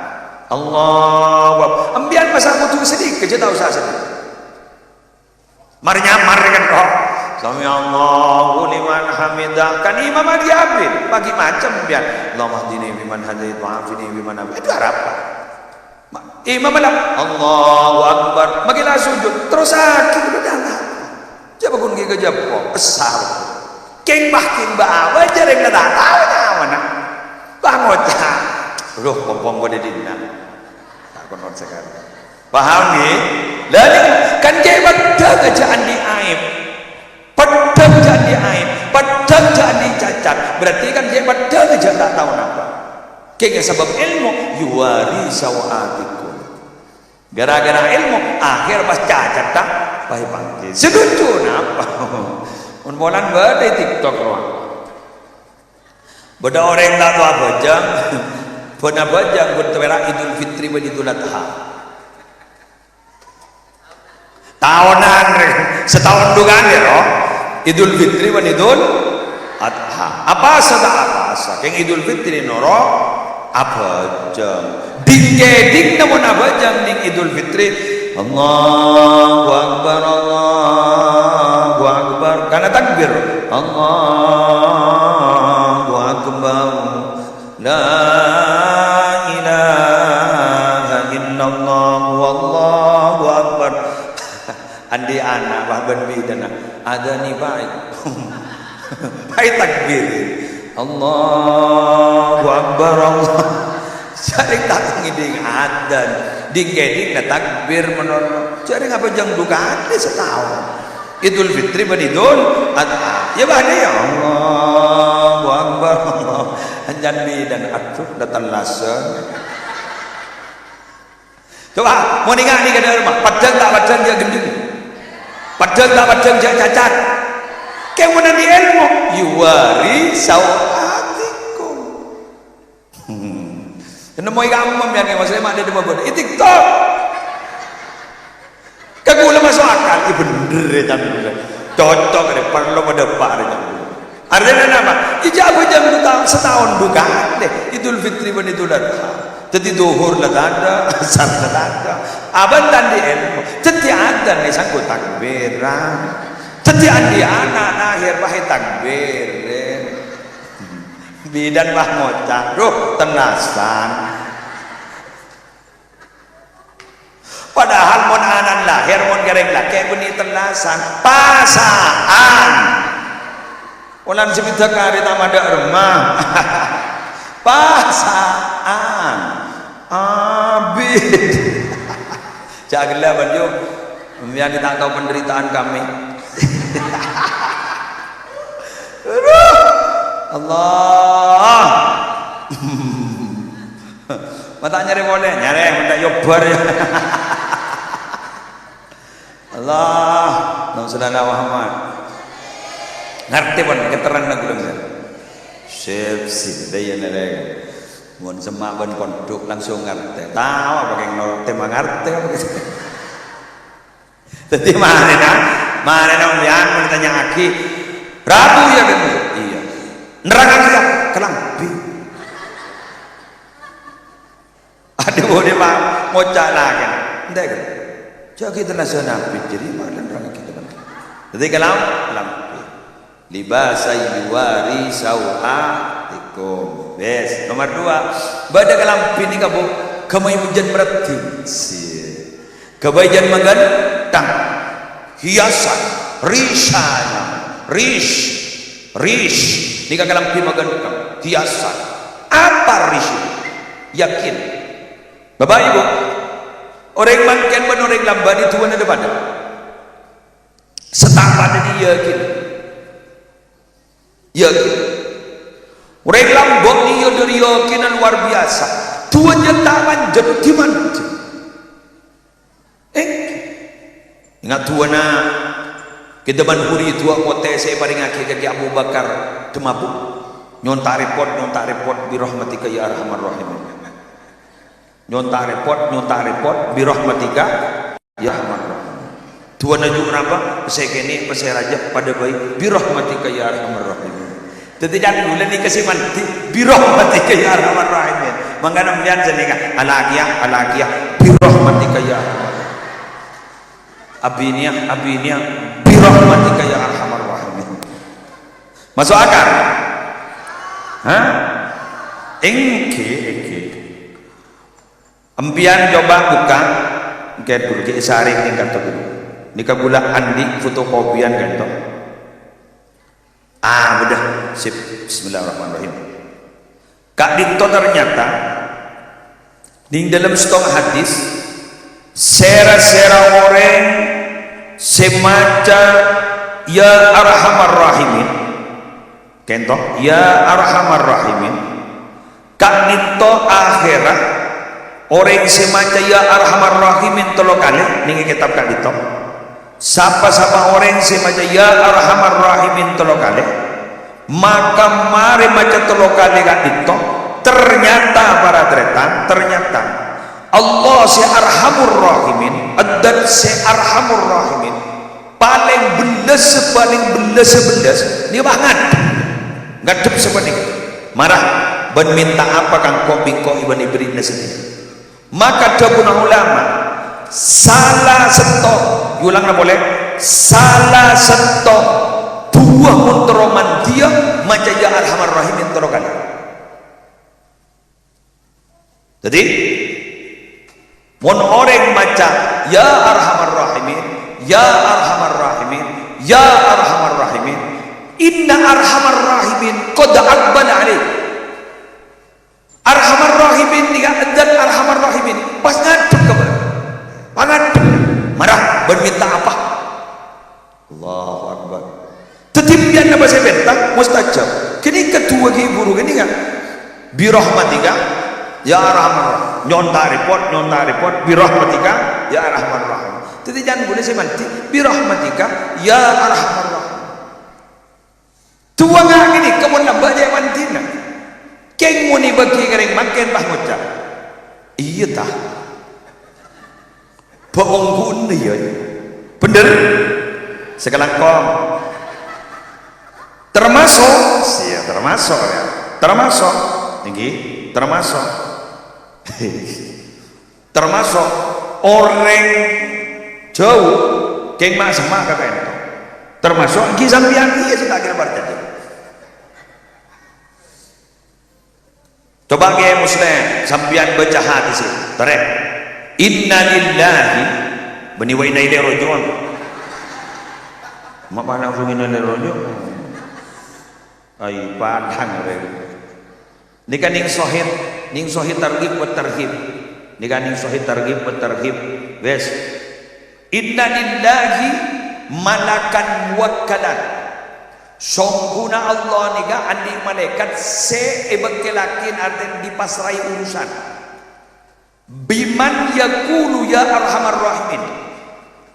Allahu Ak-, Empèyan masa kodhu sadhika, jhâ' ta' osa sadhika. Mar-nyamar kan, kok. "Sami'allahu liman hamidah." Kan imam lagi abit, pagi macem empèyan. "Allahumma hdini fiman hadait, wa afini fiman afait." Itu arapa? Ma-, imam malah, "Allahu Akbar." Mangkèn la sujud, terrosaghi, udah dah. Jhâ' bhâghun ghi' kajhâpo', pèssa. Kèng bâ, kèng bâ apa, jhâ' rèng la ta' tao nyamana. Bâ ngoca', "Loh, pong-pong kodhu dinna'." Ta' konon sakalè. Paham, ghi? Lah, nèko kan jhâ' peddhâng jhâ' andi' aib. Peddhâng jhâ' andi' aib. Peddhâng jhâ' andi' cacat. Berarti kan jhâ' peddhâng jhâ' ta' tao napa. Kèng sabâb èlmo, "Yuwari sawatikum." Gara-gara èlmo, akhèr pas cacatta pas èpanggi. Setuju napa? Mon molan bâdâ è TikTok rowa. Bâdâ orèng ta' tao abhâjâng, bân abhâjâng bân tepèra' Idul Fitri bân Idul Adha. Taonan, rè. Sataon du kalè, ro. Idul Fitri bân Idul Adha. Apasa ta' apasa? Kèng Idul Fitri noro' abhâjâng. Dhing-kèdhingna mon abhâjâng nèng Idul Fitri, "Allahu Akbar, Allahu Akbar." Kana takbir, "Allahu Akbar. La ilaha illallah, wallahu akbar." Andi' ana', bâ, bân bidhâna. Adhâni bhâi. Bhâi takbir. "Allahu Akbar, Allah." Jhâ' rèng ta' ngèdhing adhân. Dhing-kèdhingna takbir manono. Jhâ' rèng abhâjâng du kalè sataon. Idul Fitri bân Idul Adha. Iyâ, bâdâ, iyâ. "Allahu Akbar, Allah." Anjân bidhâna, aduh, la tellasan. Coba, mon ènga' nèka dâ' remma, peddhâng ta' peddhâng jhâ' ghendheng. Peddhâng ta' peddhâng jhâ' cacat. Kèng mon andi' èlmo, "Yuwari sawatikum." Hmm. Nemmo è kamma, yâ, ngghi, maksudnya, ma' dâ' remma bâdâ. È TikTok. Ka kaulâ maso' akal, iyâ bhender, yâ, can kaulâ. Cocok, rè, parlo padâpa', rè, can kaulâ. Artèna napa? Iyâ, jhâ' abhâjâng du ta-, sataon du kalè, Idul Fitri bân Idul Adha. Dhâddhi dhuhur la tadâ', asar la tadâ'. Abâ' ta' andi' èlmo. Dhâddhi adhân, rè, sangko' takbiran. Dhâddhi andi' ana' lahèr, bhâi takbir, rè. Bidhâna bâ ngoca', "Duh, tellasan." Padahal mon ana'na lahèr, mon karè lakè' bânnè tellasan. Pasa'an. Wulan sabidhâk arè ta' madâ' remma. Pasa'an. Abit. Jhâ' ghellâ', bân, yu. Sampèyan ta' tao penderitaan kami. Aduh. Allah. Ma' ta' nyarè polè, nyarè, ma' ta' nyobbar, yâ. Allah, Allahumma shalli ala Muhammad. Ngartè, pon, keterangan gulung, yâ. Sip, sip, dâ' iyâ, nèrè. Mon semma' bân pondhuk langsung ngartè. Tao apa kèng noro' tema ngartè apa kèng. Dhâddhi marèna, marèna sampèyan mon ètanya'aghi, "Rabu, yâ, Kang?" "Iyâ." "Nerrangaghi, yâ, kalambhi." Adhu, bâdâ, Pak, ngoca' lakèna. "Entè', Kang. Jhâ' ghi' tellasan abit, jârèya ma' nerrangaghi, Kang." Dhâddhi kalam-, kalambhi. "Libasan yuwari sawatikum." Wes, nomor dua. Bâdâ kalambhi nèka, Bu, ghâbây bâjâna maraddhin. Sè. Ghâbây bâjâna maghânteng. Hiasan. Risana. Ris. Ris. Nèka kalambhi maghânteng. Hiasan. Apa ris itu? Yakin. Bapak Ibu, orèng mangkèn bân orèng lambâ' nèka duwâna padâ. Sè ta' padâ nèka yakin. Yakin. Orèng lambâ' nèka dâri yakinna lowar biyasa. Duwâ jhâ' ta' manjhât, dimmanjhât. Èngghi. Ènga' duwâna Kè Dâman Huri duwâ' potè sè èparèngaghi ka Kè Abu Bakar Dâmabu. Nyo'on ta' rèpot, nyo'on ta' rèpot, bi rahmatika ya arhamar rahimin. Nyo'on ta' rèpot, nyo'on ta' rèpot, bi rahmatika ya arhamar rahimin. Duwâna ju' napa, pèssè kènè', pèssè rajâ, padâ bhâi, bi rahmatika ya arhamar rahimin. Dhâddhi, can ghulâ nèka sè mandhi, "Birahmatika ya arhamar rahimin." Mangkana sampèyan sè nèka, "Alakèya, alakèya, birahmatika ya arhamar rahimin." "Abinèya, abinèya, birahmatika ya arhamar rahimin." Maso' akal? Hah? Èngghi, èngghi. Empèyan coba buka, èngghi ghuru, ghi' èsarè nèng kanto ghuru. Nèka ghulâ andi' fotokopiyân kanto. Ah, bâdâ. Sip. Bismillahirrahmanirrahim. Ka'dinto ternyata, nèng dâlem sèttong hadis, sè ra-sèra orèng sè maca, "Ya Arhamar Rahimin." Ka'dinto, "Ya Arhamar Rahimin." Ka'dinto akhèra orèng sè maca "Ya Arhamar Rahimin" tello kalè, nèng è kètab ka'dinto. Sapa-sapa orèng sè maca "Ya Arhamar Rahimin" tello kalè, maka marè maca tello kalè ka'dinto, ternyata, para tarètan, ternyata Allah sè Arhamur Rahimin, Dzat sè Arhamur Rahimin, palèng bellâs, palèng bellâs, bellâs, nèka pas ngadhep. Ngadhep sapanèka. Mara, "Bâ'na mènta apa ka engko', bi' engko' èbâ-, èbârri'ana sadhâjâ." Maka dhâbuna ulama, sala sèttong, èolangana polè, sala sèttong, duwâ mon terro mandhiyâ, maca "Ya Arhamar Rahimin" tello kalè. Dhâddhi, mon orèng maca, "Ya Arhamar Rahimin, ya Arhamar Rahimin, ya Arhamar Rahimin, inna Arhamar Rahimin qad aqbala alaik." Arhamar Rahimin nèka, Dzat Arhamar Rahimin pas ngadhep ka bâ'na. Pas ngadhep. Mara, "Bâ'na mènta apa?" Allahu Akbar. Dhâddhi, sampèyan napa sè èpènta, mustajab. Ghânèka duwâ ghi' bhuru ghânèka. "Birahmatika, ya Arhamar Rahim." Nyo'on ta' rèpot, nyo'on ta' rèpot. "Birahmatika, ya Arhamar Rahim." Dhâddhi, can ghulâ sè mandhi, "Birahmatika, ya Arhamar Rahim." Duwâ nga' ghânèka mon lambâ' jhâ' mandhina. Kèng mon èbâghi ka rèng mangkèn pas ngoca', "Iyâ, ta? Bâ' ongghuna, yâ?" Bhender? Sakalangkong. Termasuk, sè, yâ, termasuk, yâ. Termasuk. Èngghi, termasuk. Termasuk orèng jhâu, kèng ma'-, semma' ka ka'dinto. Termasuk èngghi sampèyan, iyâ, sè ta' kèra parcajâ. Coba Kèyaè Muslèh, sampèyan bâca hadis sè, torè. "Inna lillahi," bânnè wa inna ilaihi raji'un. Ma' pas langsung inna ilaihi raji'un. Ai, padhâng rè. Nèka nèng Sahih, nèng Sahih Targhib wa Tarhib. Nèka nèng Sahih Targhib wa Tarhib. Wes. "Inna lillahi malakan muwakkalan." Songghuna Allah nèka andi' malaèkat sè èbâkkèlaghi, artèna dipasraè urusan. "Biman yaqulu ya arhamar rahimin."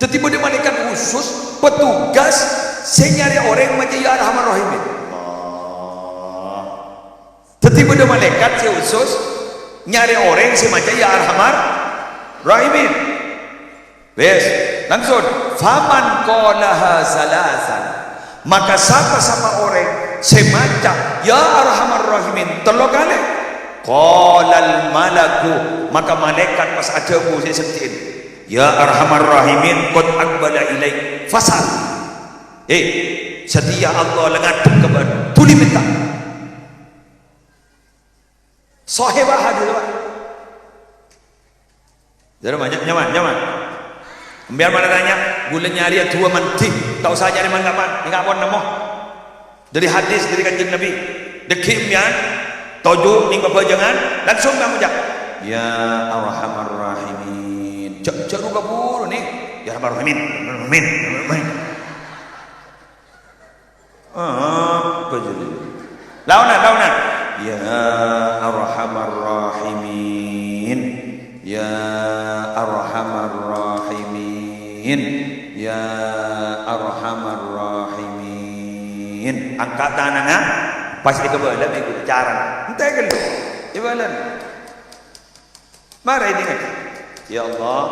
Dhâddhi bâdâ malaèkat khusus, petugas sè nyarè orèng maca "Ya Arhamar Rahimin." Allah. Dhâddhi bâdâ malaèkat sè khusus nyarè orèng sè maca "Ya Arhamar Rahimin." Wes, langsung, "Faman qalaha salasan." Maka sapa-sapa orèng sè maca "Ya Arhamar Rahimin" tello kalè, qalal malaku, maka malaèkat pas adhâbu sè sèdhi'in, "Ya Arhamar Rahimin, qad aqbala ilaik, fasal." Eh, satèya Allah la ngadhep ka bâ'na, dhuli mènta. Sahih, Pak, hadis, Pak. Jadi banyak, nyaman, nyaman. Biar mana tanya, ghulâ nyarè duwâ mandhi, ta' osa nyarè man-, kapan, nèng kapan nemmo. Dari hadis, dari Kanjeng Nabi. Dâgghi' sampèyan, toju' nèng pabhâjângan, langsung kamu ucap, "Ya Arhamar Rahimin." Jhâ', jhâ' ru-kaburu nèng. "Ya Arhamar Rahimin, Arhamar Rahimin, Arhamar Rahimin." Apa jadi? Laonan, laonan. Ya Arhamar Rahimin. Ya Arhamar Rahimin. Ya Arhamar Rahimin. Angka' tanangnga, pas èkabâlâ bi' ghulâ carana. Ènta' ghâllu. Èbâlâna. Mara èdingngaghi. Ya Allah,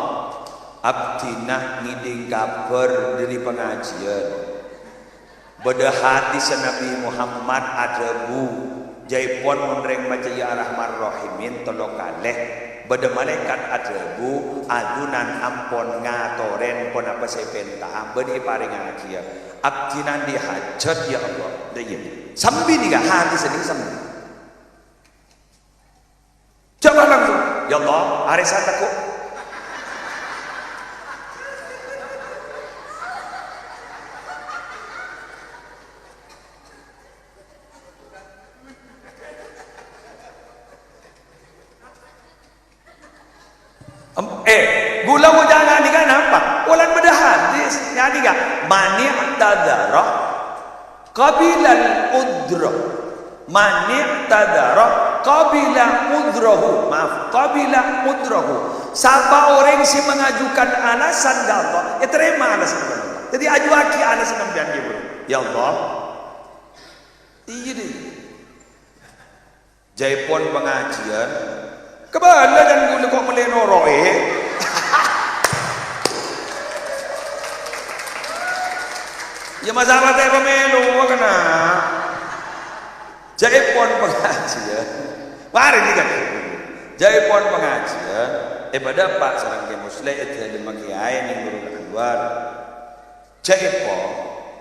abdhina ngèdhing kabhâr dhâri pangajiyân. Bâdâ hadis Nabi Muhammad adhâbu, "Jâèpon mon rèng maca ya Arhamar Rahimin tello kalè, bâdâ malaèkat adhâbu, 'Ajunan ampon ngatorè ponapa sè èpènta'a bân èparèngaghiyâ. Abdhina andi' hajhât, ya Allah.'" Dâ' iyâ. Sambi nèka hadis nèka sambi. Jâ' pas langsung, "Ya Allah, arèya sè tako'." Em, eh, ghulâ ngoca' nganèka napa? Polana bâdâ hadis, nganèka, "Mani'tadzara qabilal udzra." "Mani'tadzara qabila udzrahu." Maaf, qabila udzrahu. Sapa orèng sè mengajukan alasan ka Allah, ètarèma alasan ka Allah. Dâddhi, ajuwâghi alasan sampèyan, ghi, Bu. "Ya Allah." Iyâ, dhi. Jâèpon pangajiyân, kabâlâ jân ghulâ kok mellè noro'è. Ya, masalah tè pamèlo, kèna. Jâèpon pangajiyân. Mari kita. Jâèpon pangajiyân, èpadâpa' sareng Kè Musleh è dâlemma kèyaè nèng Nurul Anwar. Jâèpon,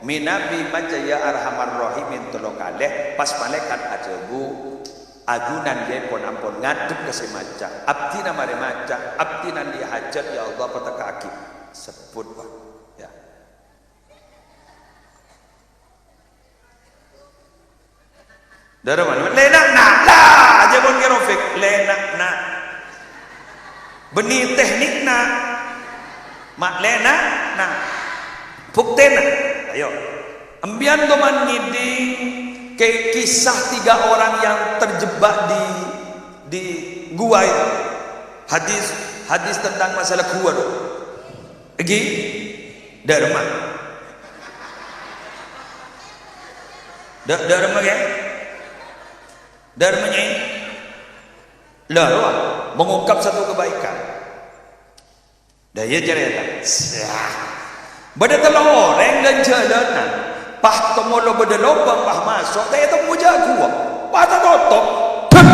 mènabi maca ya Arhamar Rahimin tello kalè, pas malaèkat adhâbu, "Ajunan jâèpon ampon ngadhep ka sè maca. Abdhina marè maca, abdhina andi' hajhât, ya Allah, patekkaaghi." Sebbhut, Pak. Ya. Dârâmma, lèna', na'. Lah, jâ' mon Kè Rafiq, lèna', na'. Bânnè teknikna. Ma' lèna', na'. Buktèna. Ayo. Empèyan toman ngèdhing ke-, kisah tiga orang yang terjebak di, di gua itu. Hadis, hadis tentang masalah gua tuh. Èngghi? Dârâmma. Dâ-, dârâmma, Kè? Dârâmma, Nyai? Lah, rowa, mengungkap satu kebaikan. Dâ' iyâ carèta. Syah. Bâdâ tello' orèng lân-jhâlânan. Pas tomolo bâdâ lobâng, pas maso', ta' ètemmo jâghuwâ. Pas tatotop. Dut!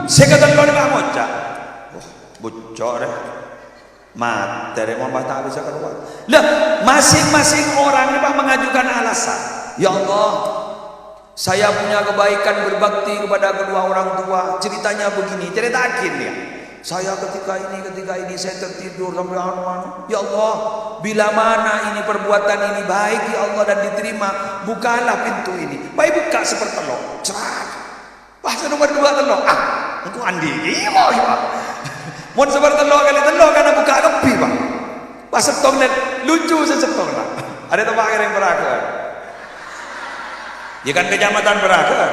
Sè katello' nèka ngoca', "Wah, bucco' rè." Matè rè mon pas ta' bisa kalowar. Lah, masing-masing orang nèka mengajukan alasan. "Ya Allah, saya punya kebaikan berbakti kepada kedua orang tua. Ceritanya begini," carèta'aghi nèka. "Saya ketika ini, ketika ini saya tertidur sampai anu-anu. Ya Allah, bila mana ini perbuatan ini baik, ya Allah, dan diterima, bukalah pintu ini." Pas èbukka' sè per tello'. Crat. Pas sè nomer duwâ' tello', ah, engko' andi' imo, ya. Mon sè per tello' kalè tello' kan èbukka' kabbhi, Pak. Pas sèttong lè-, lucu sè sèttong, Pak. Arèya teppa' kèrèng Peragan. Ya kan kecamatan Peragan.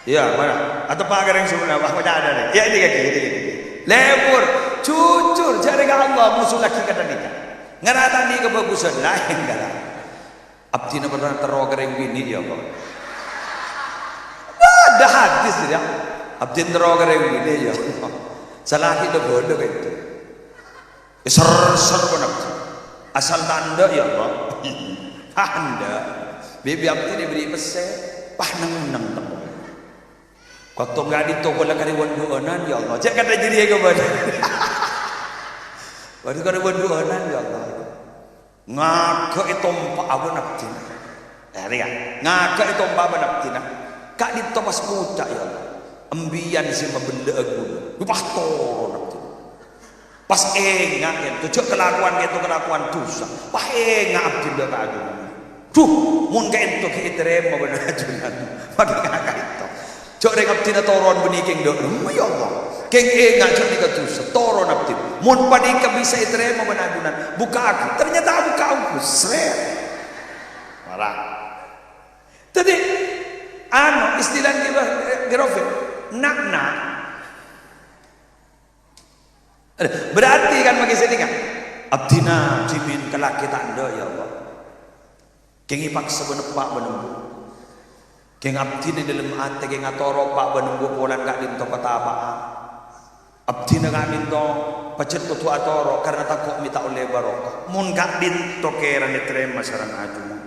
Iya, mana? Ateppa' kèrèng Sumedang, Pak, kok ada nih. Ya, ini kaki, ini, ini. Lebur, jujur, jârèya ka Allah, musuh lagi kata nikah. Ngeratani kebagusan lain, kan? Abdhina pernah terro ka rèng binè', ya Allah. Bâdâ hadis, ya. Abdhina terro ka rèng binè', ya Allah. Salaghi lè-bâlâ ka itu. Èser-ser bân abdhi. Asal tandhâ, ya Allah. Tandhâ. Bi' abdhina èberri' pèssè. Pas neng-enneng temmo. Kotong ka'dinto kola karè wân-du'ânan, ya Allah. Cè' kadhâ' jârèya kabâdâ. Waduh, karè wân-du'ânan, ya Allah. Ngaghâ ètompa' bân abdhina. Eh, rèya, ngaghâ ètompa' bân abdhina. Ka'dinto pas ngoca', "Ya Allah, embiyan sè mabellâ'â ghulâ." Pas toron abdhina. Pas enga' ka'dinto, jâ' kalakowan ka'dinto kalakowan dhusa. Pas enga' abdhina ka ajunan. Duh, mon ka'dinto ghi' ètarèma bân ajunan. Makkè ngaghâ èto. Jâ' rèng abdhina toron bânnè kèng dâ' remma, ya Allah. Kèng enga' jâ' nèka dhusa, toron abdhina. Mon panèka bisa ètarèma bân ajunan, bukka'aghi. Ternyata abukka' ongghu, srèt. Marah. Dâddhi, anu, istilah Ki Wa-, Ki Rafiq, na'-na'. Berarti kan makkè sè nèka, abdhina dhimèn kalakè ta' endâ', ya Allah. Kèng èpaksa bân eppa' bân embu'. Kèng abdhina è dâlem atè kèng atoro' eppa' bân embu' polana ka'dinto patapa'an. Abdhina ka'dinto pajhât kodhu atoro' karna tako' mè' ta' ollè barokah. Mon ka'dinto kèra ètarèma sareng ajunan.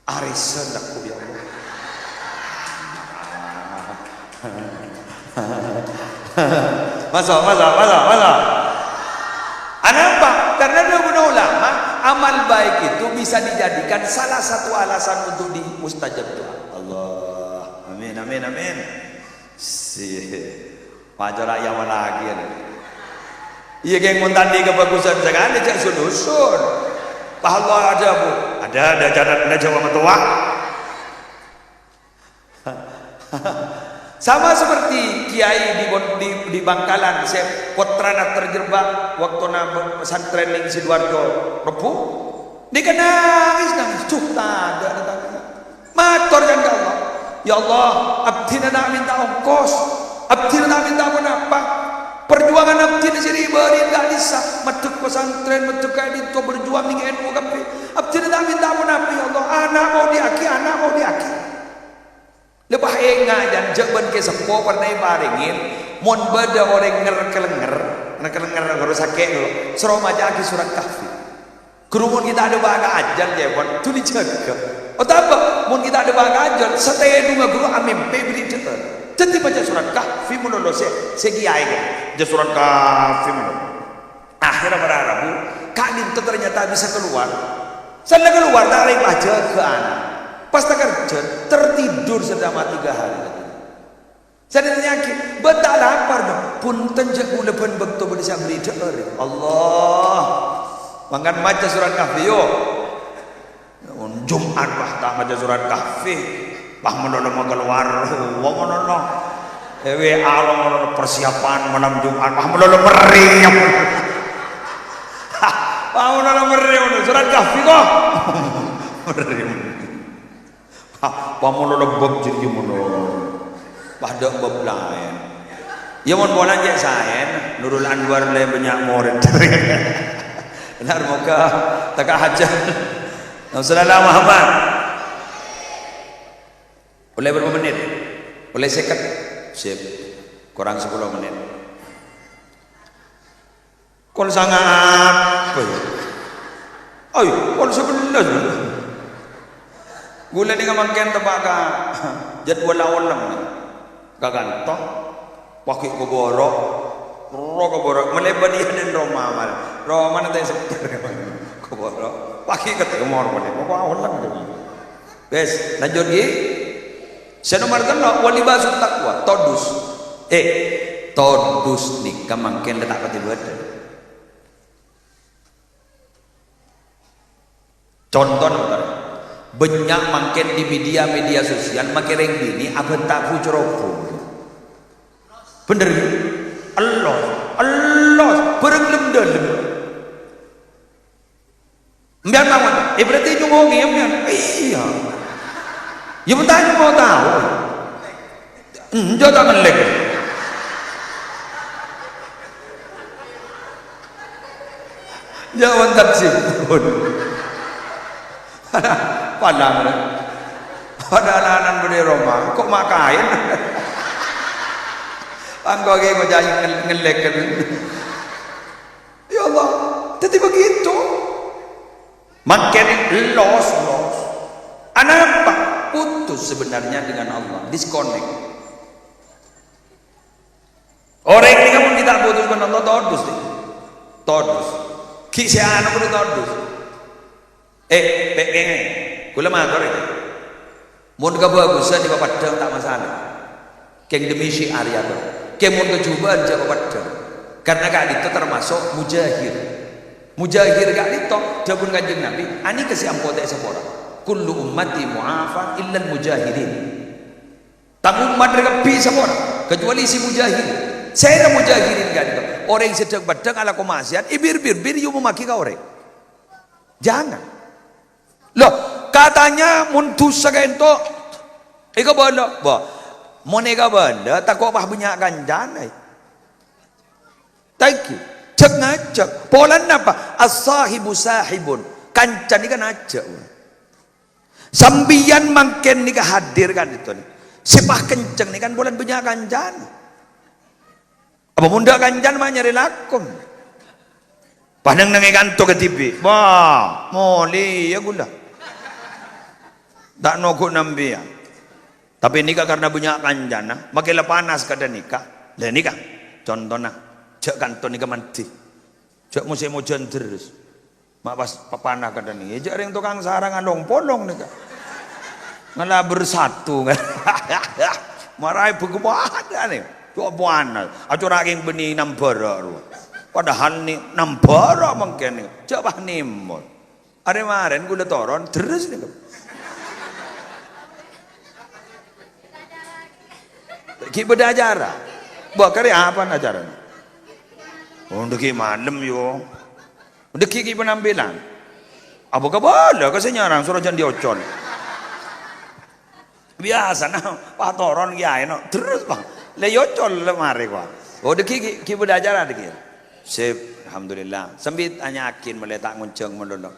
Arèsan aku, ya Allah. Masa, masa, masa, masa. Anapa? Karena dhâbuna ulama, amal baik itu bisa dijadikan salah satu alasan untuk di mustajab doa. Allah. Amin, amin, amin. Si, pajara ya lagi ya. Iyâ, ghi, mon tandhi kabhâghusân sakalè, jhâ' sun-usun. Pas Allah adhâbu, "Ada, ada catat, ada jawab tua." Sama seperti kiai di Bon-, di, di Bangkalan, sè pottrana terjebak waktona pesantren neng Sidoarjo Rebbhu. Nèka nangès, nangès. Duh, tadâ', tadâ'. Mator kan ka Allah, "Ya Allah, abdhina ta' mènta ongkos, abdhina ta' mènta ponapa. Parjuwangan abdhina sè ri-bâri' ka'dissa', maddhek pesantren, maddhek ka'dinto, berjuang neng N U kabbhi. Abdhina ta' mènta ponapa, ya Allah. Ana' moḍi'aghi, ana' moḍi'aghi." Lè, pas enga', jhân, jhâ' bân kè seppo parna èparèngè, mon bâḍâ orèng nger-kalenger, nger-kalenger, ghârus sakè' ghâllu, soro maca'aghi surat Kahfi. Ghuru, mon ghi' ta' adhâpa' ka ajhân, jhâ' pon, dhuli jâgâ. Otabâ, mon ghi' ta' adhâpa' ka ajhân, satèdungnga ghuru amèmpè bâḍâ è ḍâ'âr. Dhâddhi maca surat Kahfi malolo sè, sè kiyaè, jhâ' surat Kahfi malolo. Akhirnya para rabu, ka'ḍinto ternyata bisa keluar. Sella keluar, ta' laèn pas jâgâ ana'. Pas takerjhâ, tertidur selama tiga hari. Sè ètanya'aghi, "Bâ'na ta' lapar, Bang?" "Bhunten, jhâ' kaulâ bân bâkto bâḍâ sè aberri' ḍâ'âr." Allah. Mangkana maca surat Kahfi, yo. Jum'at, wah, ta' maca surat Kahfi. Wah, malolo makalowar. Wah, malolo. Eh, W A lo malolo persiapan malam Jumat. Wah, malolo merriyem. Wah, malolo merriyem. Surat Kahfi kok. Merriyem. Hah, pamono lebbek jârèya mono. Paḍâ' bab laèn. Iyâ, mon polana cè' saèn, Nurul Anwar lè bânnya' morèd. Benar, moga teka hajat. Sallallahu Muhammad. Ollè bârâmpa mennit? Ollè sèket. Sip. Korang sapolo mennit. Kol sanga apa ya? Ayo, kol sabellâs. Ghulâ nèka mangkèn teppa' ka jadwal aollèng. Ka kanto, paghi' kobhuru, ro kobhuru, malèbât iyâ neng roma, mal. Romana ta' seger, kobhuru. Paghi' ka timor, malè. Pokok aollèng. Wes, lanjut, ghi. Sè nomer tello', wa libasut taqwa, todus. Eh, todus nèka mangkèn la ta' patè bâḍâ. Contona, Pak, bânnya' mangkèn di media-media sosial makè rèng binè' abhânta bu-corobu. Bhender, ghi? Ellos, ellos, bhârâng lem-dâlem. Sampèyan mawon, eh, berarti nyongngo' sampèyan. Iyâ. Iyâ, mon ta' nyongngo' tao. Enjâ' ta' ngellèk. Jâ' wonten sipun. Palang, rè. Padahal anan bâḍâ è roma, kok ma' kaèn. Angko ghi' ngoca'i ngel-, ngellèk. Ya Allah, dhâddhi begitu. Mangkèn los, los. Anapa? Putus sebenarnya dengan Allah, disconnect. Orèng nèka mon ghi' ta' putus bân Allah, todus, dhi. Todus. Ghi' sè anu kodhu todus. Eh, pè' kèngèng. Kaulâ mator, ya. Mon kabhâghusân èpapeḍḍhâng ta' masalah. Kèng demi syiar, ya, to. Kèng mon kajhubâ'ân jhâ' èpapeḍḍhâng. Karena ka'ḍinto termasuk mujahir. Mujahir ka'ḍinto, dhâbuna Kanjeng Nabi, "Anèka sè ampotè sapora. Kullu ummati mu'afa illal mujahirin." Tang ommat rè kabbhi sapora, kecuali sè mujahirin. Sèra mujahirin ka'ḍinto? Orèng sè ḍâng-peḍḍâng alako ma'siyat, èbir-bir-bir èomommaghi ka orèng. Jangan. Loh, katanya mon dhusa ka'ḍinto èkabâlâ. Bâh, mon èkabâlâ, tako' pas bânnya' kancana. Thank you. Jhâk-ngajhâk. Polana napa? As-sahibu sahibun. Kanca nèka ngajhâk. Sampèyan mangkèn nèka hadir ka'ḍinto nèka. Sè pas kencèng nèka kan polana bânnya' kancana. Apa mon ḍâ' kancana ma' nyarè lakon? Pas neng-neng è kanto kadhibi'. Wah, molèya kaulâ. Ta' noghu'â sampèyan. Tapè nèka karna bânnya' kancana, makè la panas kadhâng nèka. Lah nèka, contona, jhâ' kanto nèka mandhi. Jhâ' mosèm ojhân terros. Ma' pas papana kadhâng nèka. Jhâ' rèng tokang sarang along-polong nèka. Ngala bersatu. Maraè bhâghu padâ nè. Jhâ' panas. Acora' kèng bânnè nambhârâ' rowa. Padahal nè nambhârâ' mangkèn nè. Jhâ' pas nèmor. Arè marèn ghulâ toron, terros nèko. Ghi' bâdâ acara. Bâ, karè apana acarana? Oh, dâgghi' malem, yo. Dâgghi' ghi' penampilan. Apa kabâlâ ka sè nyarang, soro jhân diocol. Biyasana, pas toron kèyaè, no. Terros, Bang. Lè yocol lè marè, kwa. Oh, dâgghi' ghi', ghi' bâdâ acara, dâgghi'. Sip, alhamdulillah. Sambit anya'aghin mèlè ta' ngonjhâng malolo.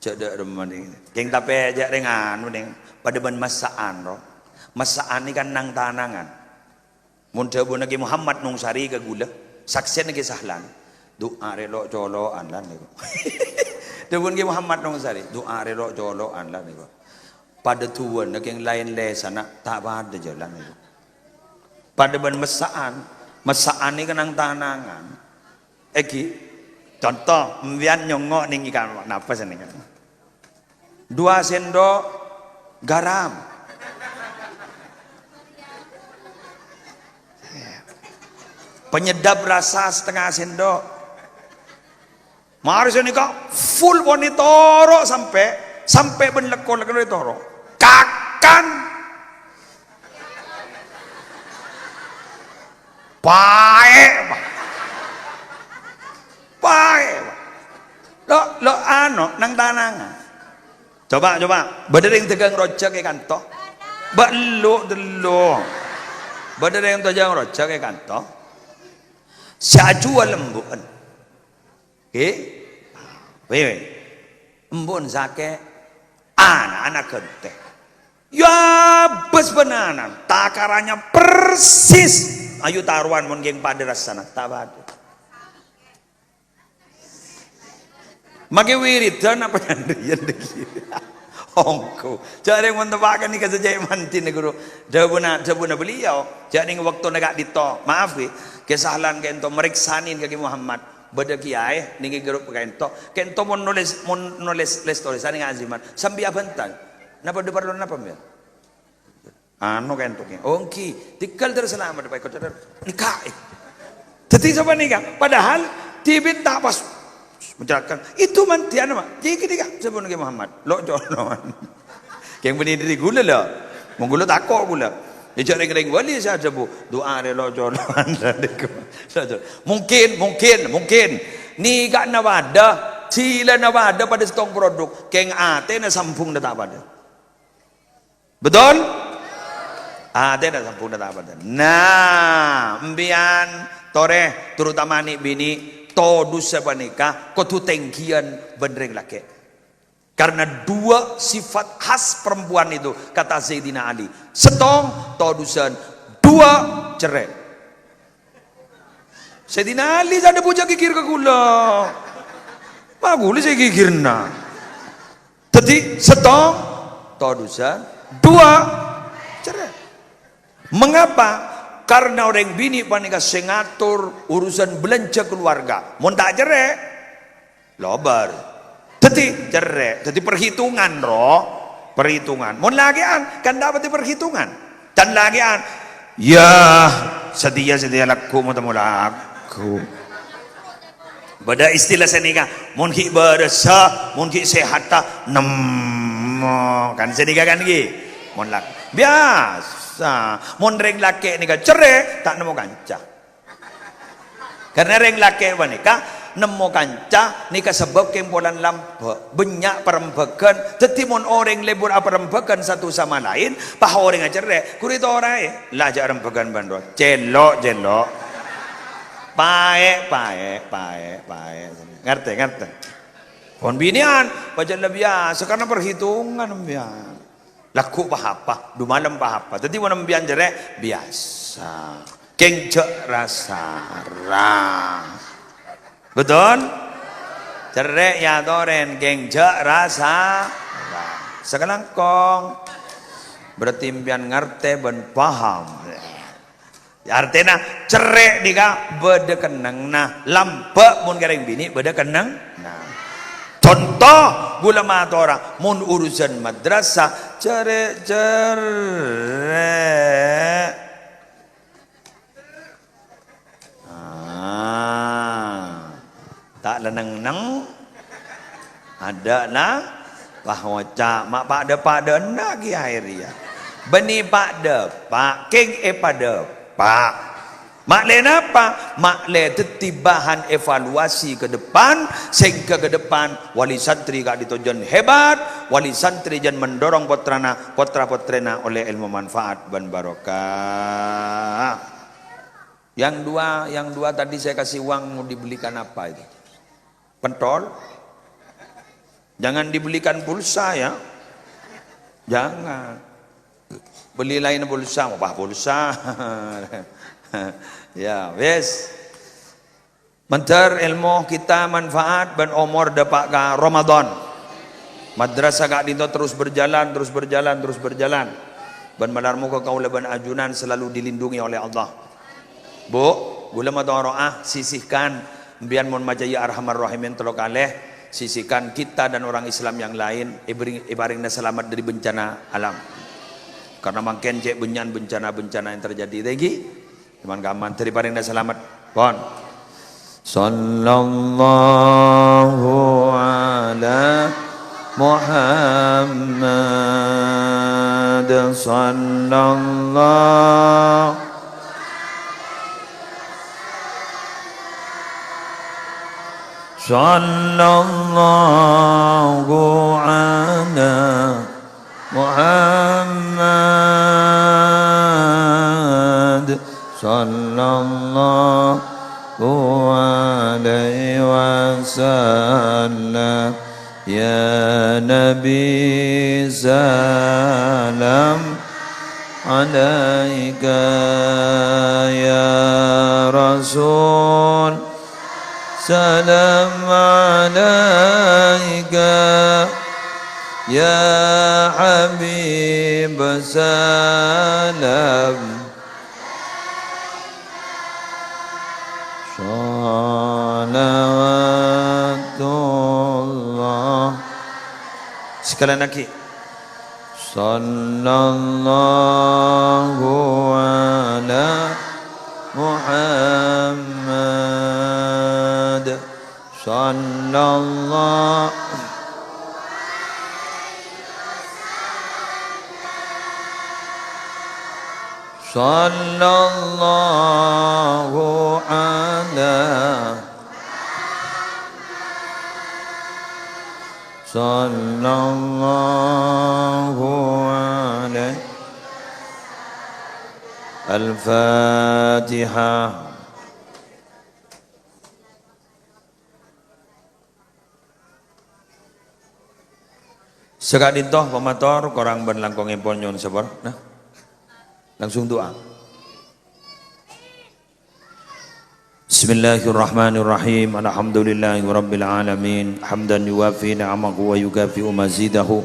Jhâ' dâ' remma nèng. Kèng tapè jhâ' rèng anu nèng. Padâ bân massa'an, ro. Massa'an nèka nang-tanangan. Mon dhâbuna Kè Muhammad Nungsari ka ghulâ, saksèna Kè Sahlan. Du'a rè lo'-colo'an, lan, nèko. Dhâbuna Kè Muhammad Nungsari, du'a rè lo'-colo'an, lan, nèko. Padâ duwâna kèng laèn lèsanna, ta' padâ jhâlân nèko. Padâ bân massa'an, massa'an nèka nang-tanangan. Èngghi, conto, sampèyan nyongngo' nèng èkan napa sè nèng? Dua sendok garam. Penyedap rasa setengah sendok. Marè sè nèka full pon ètoro' sampè', sampè' bân lekko-lekko ètoro'. Kakan. Paè, Pak. Paè, Pak. Lo', lo', ano, nang-tanangan. Coba, coba. Bâdâ rèng dhâghâng rojhâk è kanto? Bâ, ellu', tello'. Bâdâ rèng dhâghâng rojhâk è kanto? Sè ajhuwâl embu'en. Oke? Wè, wè. Embu'en sakè', ana'-ana' ghântè. Ya, bâs bân ana', takarannya persis ayu tarowan mon kèng padâ rassana, ta' padâ. Makè wiridan apa nyandhiyan lagi? Ongghu. Jhâ' rèng mon teppa' kan nèka sajjhâ' mandhina, Ghuru. Dhâbuna, dhâbuna beliau, jhâ' nèng bâktona ka'dinto, maaf, ghi, Kè Sahlan ka'dinto marèksanè ka Kè Muhammad. Bâdâ kèyaè nèng è grup ka'dinto. Ka'dinto mon nolès, mon nolès lès-tolèsan nèng aziman. Sambi abhânta. Napa dhu parlo napa, Mbah? Anu ka'dinto kè. Oh, èngghi. Tèngghâl terros salamet, Pak, èkoca' terros. Nèka, eh. Dhâddhi sapanèka. Padahal dhibi' ta' pas mencalakkan. Itu mandhiyan, Pak. Jhâ' ghânèka, sabbhân Kè Muhammad. Lo'-colo'an. Kèng bânnè dhâri ghulâ, la. Mon ghulâ tako' ghulâ. Ya, jhâ' rèng-rèng wali sè adhâbu, "Du'a rè lo'-colo'an." Mungkin, mungkin, mungkin. Nèka'na padâ, jhilâna padâ, padâ sèttong produk. Kèng atèna sambhungnga ta' padâ. Betul? Atèna sambhungnga ta' padâ. Nah, empèyan torè, terutama nè'-binè', todusâ panèka kodhu tèngghiyân bân rèng lakè'. Karena dua sifat khas perempuan itu, kata Sayyidina Ali. Sèttong, todusân. Dua, cerrè'. Sayyidina Ali sè adhâbu jhâ' ghighir ka ghulâ. Ma' ghulâ sè ghighirna. Dhâddhi, sèttong, todusân. Dua, cerrè'. Mengapa? Karena orèng binè' panèka sè ngator urusan belanja keluarga. Mon ta' cerrè', Lobâr. Dhâddhi, cerrè'. Dhâddhi, perhitungan, ro. Perhitungan. Mon lakè'an, kan ta' patè perhitungan. Can lakè'an, "Ya, satèya, satèya lagghu, mon temmo lagghu." Bâdâ istilah sanèka, "Mon ghi' bârâssa, mon ghi' sèhatta, nemmo." Kan sanèka kan ghi? Mon lak-, biyasa. Mon rèng lakè' nèka cerrè', ta' nemmo kanca. Karna rèng lakè' panèka nemmo kanca nèka sabâb kèng polana lambâ', bânnya' parembhâghân. Dhâddhi, mon orèng lebur aparembhâghân satu sama lain, pas orèngnga cerrè', ghuru ètoraè, "La, jhâ' rembhâghân bân rowa. Cèlo', cèlo'. Paè', paè', paè', paè'." Ngartè, ngartè? Pon binè'an, pajhât la biyasa, karna perhitungan, biyasa. Lagghu' pa-apa, du malem pa-apa. Dhâddhi, mon empèyan cerrè', biyasa. Kèng jhâ' ra-sara. Betul? Cerrè' èyatorè, kèng jhâ' ra-sara. Sakalangkong. Berarti empèyan ngartè bân paham. Artèna, cerrè' nèka bâdâ kennengnganna, lambâ' mon kèrèng binè' bâdâ kennengnganna. Conto, ghulâ matora, mon urusan madrasah, cerrè'-cerrè'. Ah, ta' lennengneng. Adâ' la, wah, ngoca', ma' pa'-dâ'-padâ'ânna kèyaè rèya. Bânnè pa'-dâpa', kèng èpadâpa'. Ma'lè napa? Ma'lè dhâddhi bahan evaluasi ke depan, sehingga ke depan wali santri ka'dinto jân hebat, wali santri jân mendorong pottrana, pottra-pottrèna ollè èlmo manfaat bân barokah. Yang dua, yang dua tadi saya kasih uang mau dibelikan apa itu? Pentol? Jangan dibelikan pulsa ya. Jangan. Beli lain pulsa, wah pulsa. Ya, wes. Mandhâr èlmo kita manfaat bân omor dâpa' ka Ramadan. Madrasah ka'dinto terus berjalan, terus berjalan, terus berjalan. Bân malar moghâ kaulâ bân ajunan selalu dilindungi oleh Allah. Bu, ghulâ matoro'a, sisihkan, empèyan mon maca ya Arhamar Rahimin tello kalè, sisihkan kita dan orang Islam yang lain, èbring-, èparèngana salamet dâri bencana alam. Karena mangkèn cè' bânnya'an bencana-bencana yang terjadi. Thank you. Cuman kaman, dâri parèngana salamet. Pon. Sallallahu ala Muhammad. Sallallahu, sallallahu ala Muhammad sallallahu alaihi wasallam. Ya Nabi, salam alaika. Ya Rasul, salam alaika. Ya Habib, salam. Shalawatullah. Sekali lagi. Sallallahu ala Muhammad. Sallallahu, sallallahu ala, sallallahu alaihi. Al-Fatihah. Saka'dinto pamator korang bân langkongèpon nyo'on sapora. Nah. Langsung du'a. Bismillahirrahmanirrahim. Alhamdulillahirabbil alamin. Hamdan yuwafi ni'amahu wa yukafi'u mazidahu.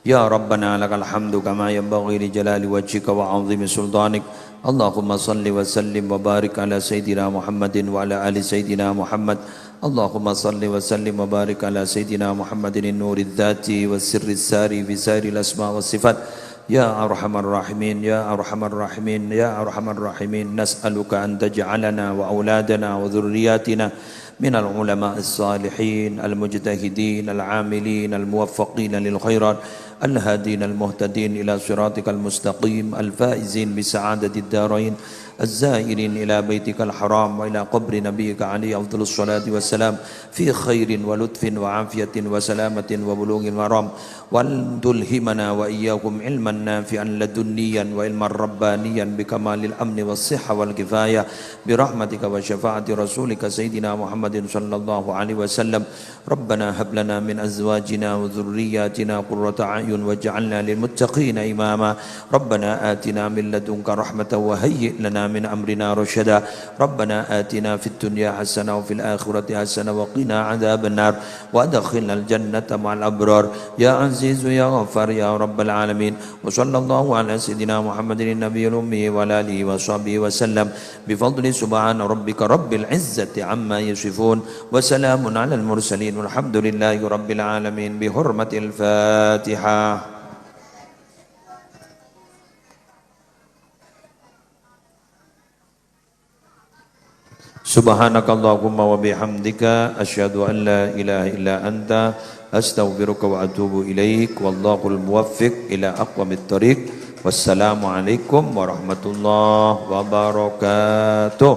Ya Rabbana lakal hamdu kama yanbaghi li jalali wajhika wa 'azimi sultanik. Allahumma salli wa sallim wa barik ala Sayyidina Muhammadin wa ala ali Sayyidina Muhammad. Allahumma salli wa sallim wa barik ala Sayyidina Muhammadin nuridzati wa sirris sari fi sairil asma wa sifat. Ya arhamar rahimin, ya arhamar rahimin, ya arhamar rahimin. Nas'aluka an taj'alana wa auladana wa dzurriyyatina minal ulama'is salihin, al mujtahidin, al amilin, al muwaffaqin lil khairat, al hadin, al muhtadin ila siratikal mustaqim, al faizin bi sa'adatid darain, az zairin ila baitikal haram wa ila qabri nabiyyika alaihi afdhalus salati wassalam fi khairin wa lutfin wa afiyatin wa salamatin wa bulughil maram. Wal tulhimana wa iyyakum ilman nafi'an ladunniyan wa ilman rabbaniyan bi kamalil amni was sihha wal kifayah bi rahmatika wa syafaati rasulika sayyidina Muhammadin sallallahu alaihi wasallam. Rabbana hab lana min azwajina wa dzurriyyatina qurrata a'yun واجعلنا للمتقين إماما. ربنا آتنا من لدنك رحمة وهيئ لنا من أمرنا رشدا. ربنا آتنا في الدنيا حسنة وفي الآخرة حسنة وقنا عذاب النار. وأدخلنا الجنة مع الأبرار. يا عزيز يا غفار يا رب العالمين. وصلى الله على سيدنا محمد النبي الأمي وعلى آله وصحبه وسلم. بفضل سبحان ربك رب العزة عما يصفون. وسلام على المرسلين والحمد لله رب العالمين. بحرمة الفاتحة. سبحانك اللهم وبحمدك، أشهد أن لا إله إلا أنت، أستغفرك وأتوب إليك. والله الموفق إلى أقوم الطريق. والسلام عليكم ورحمة الله وبركاته.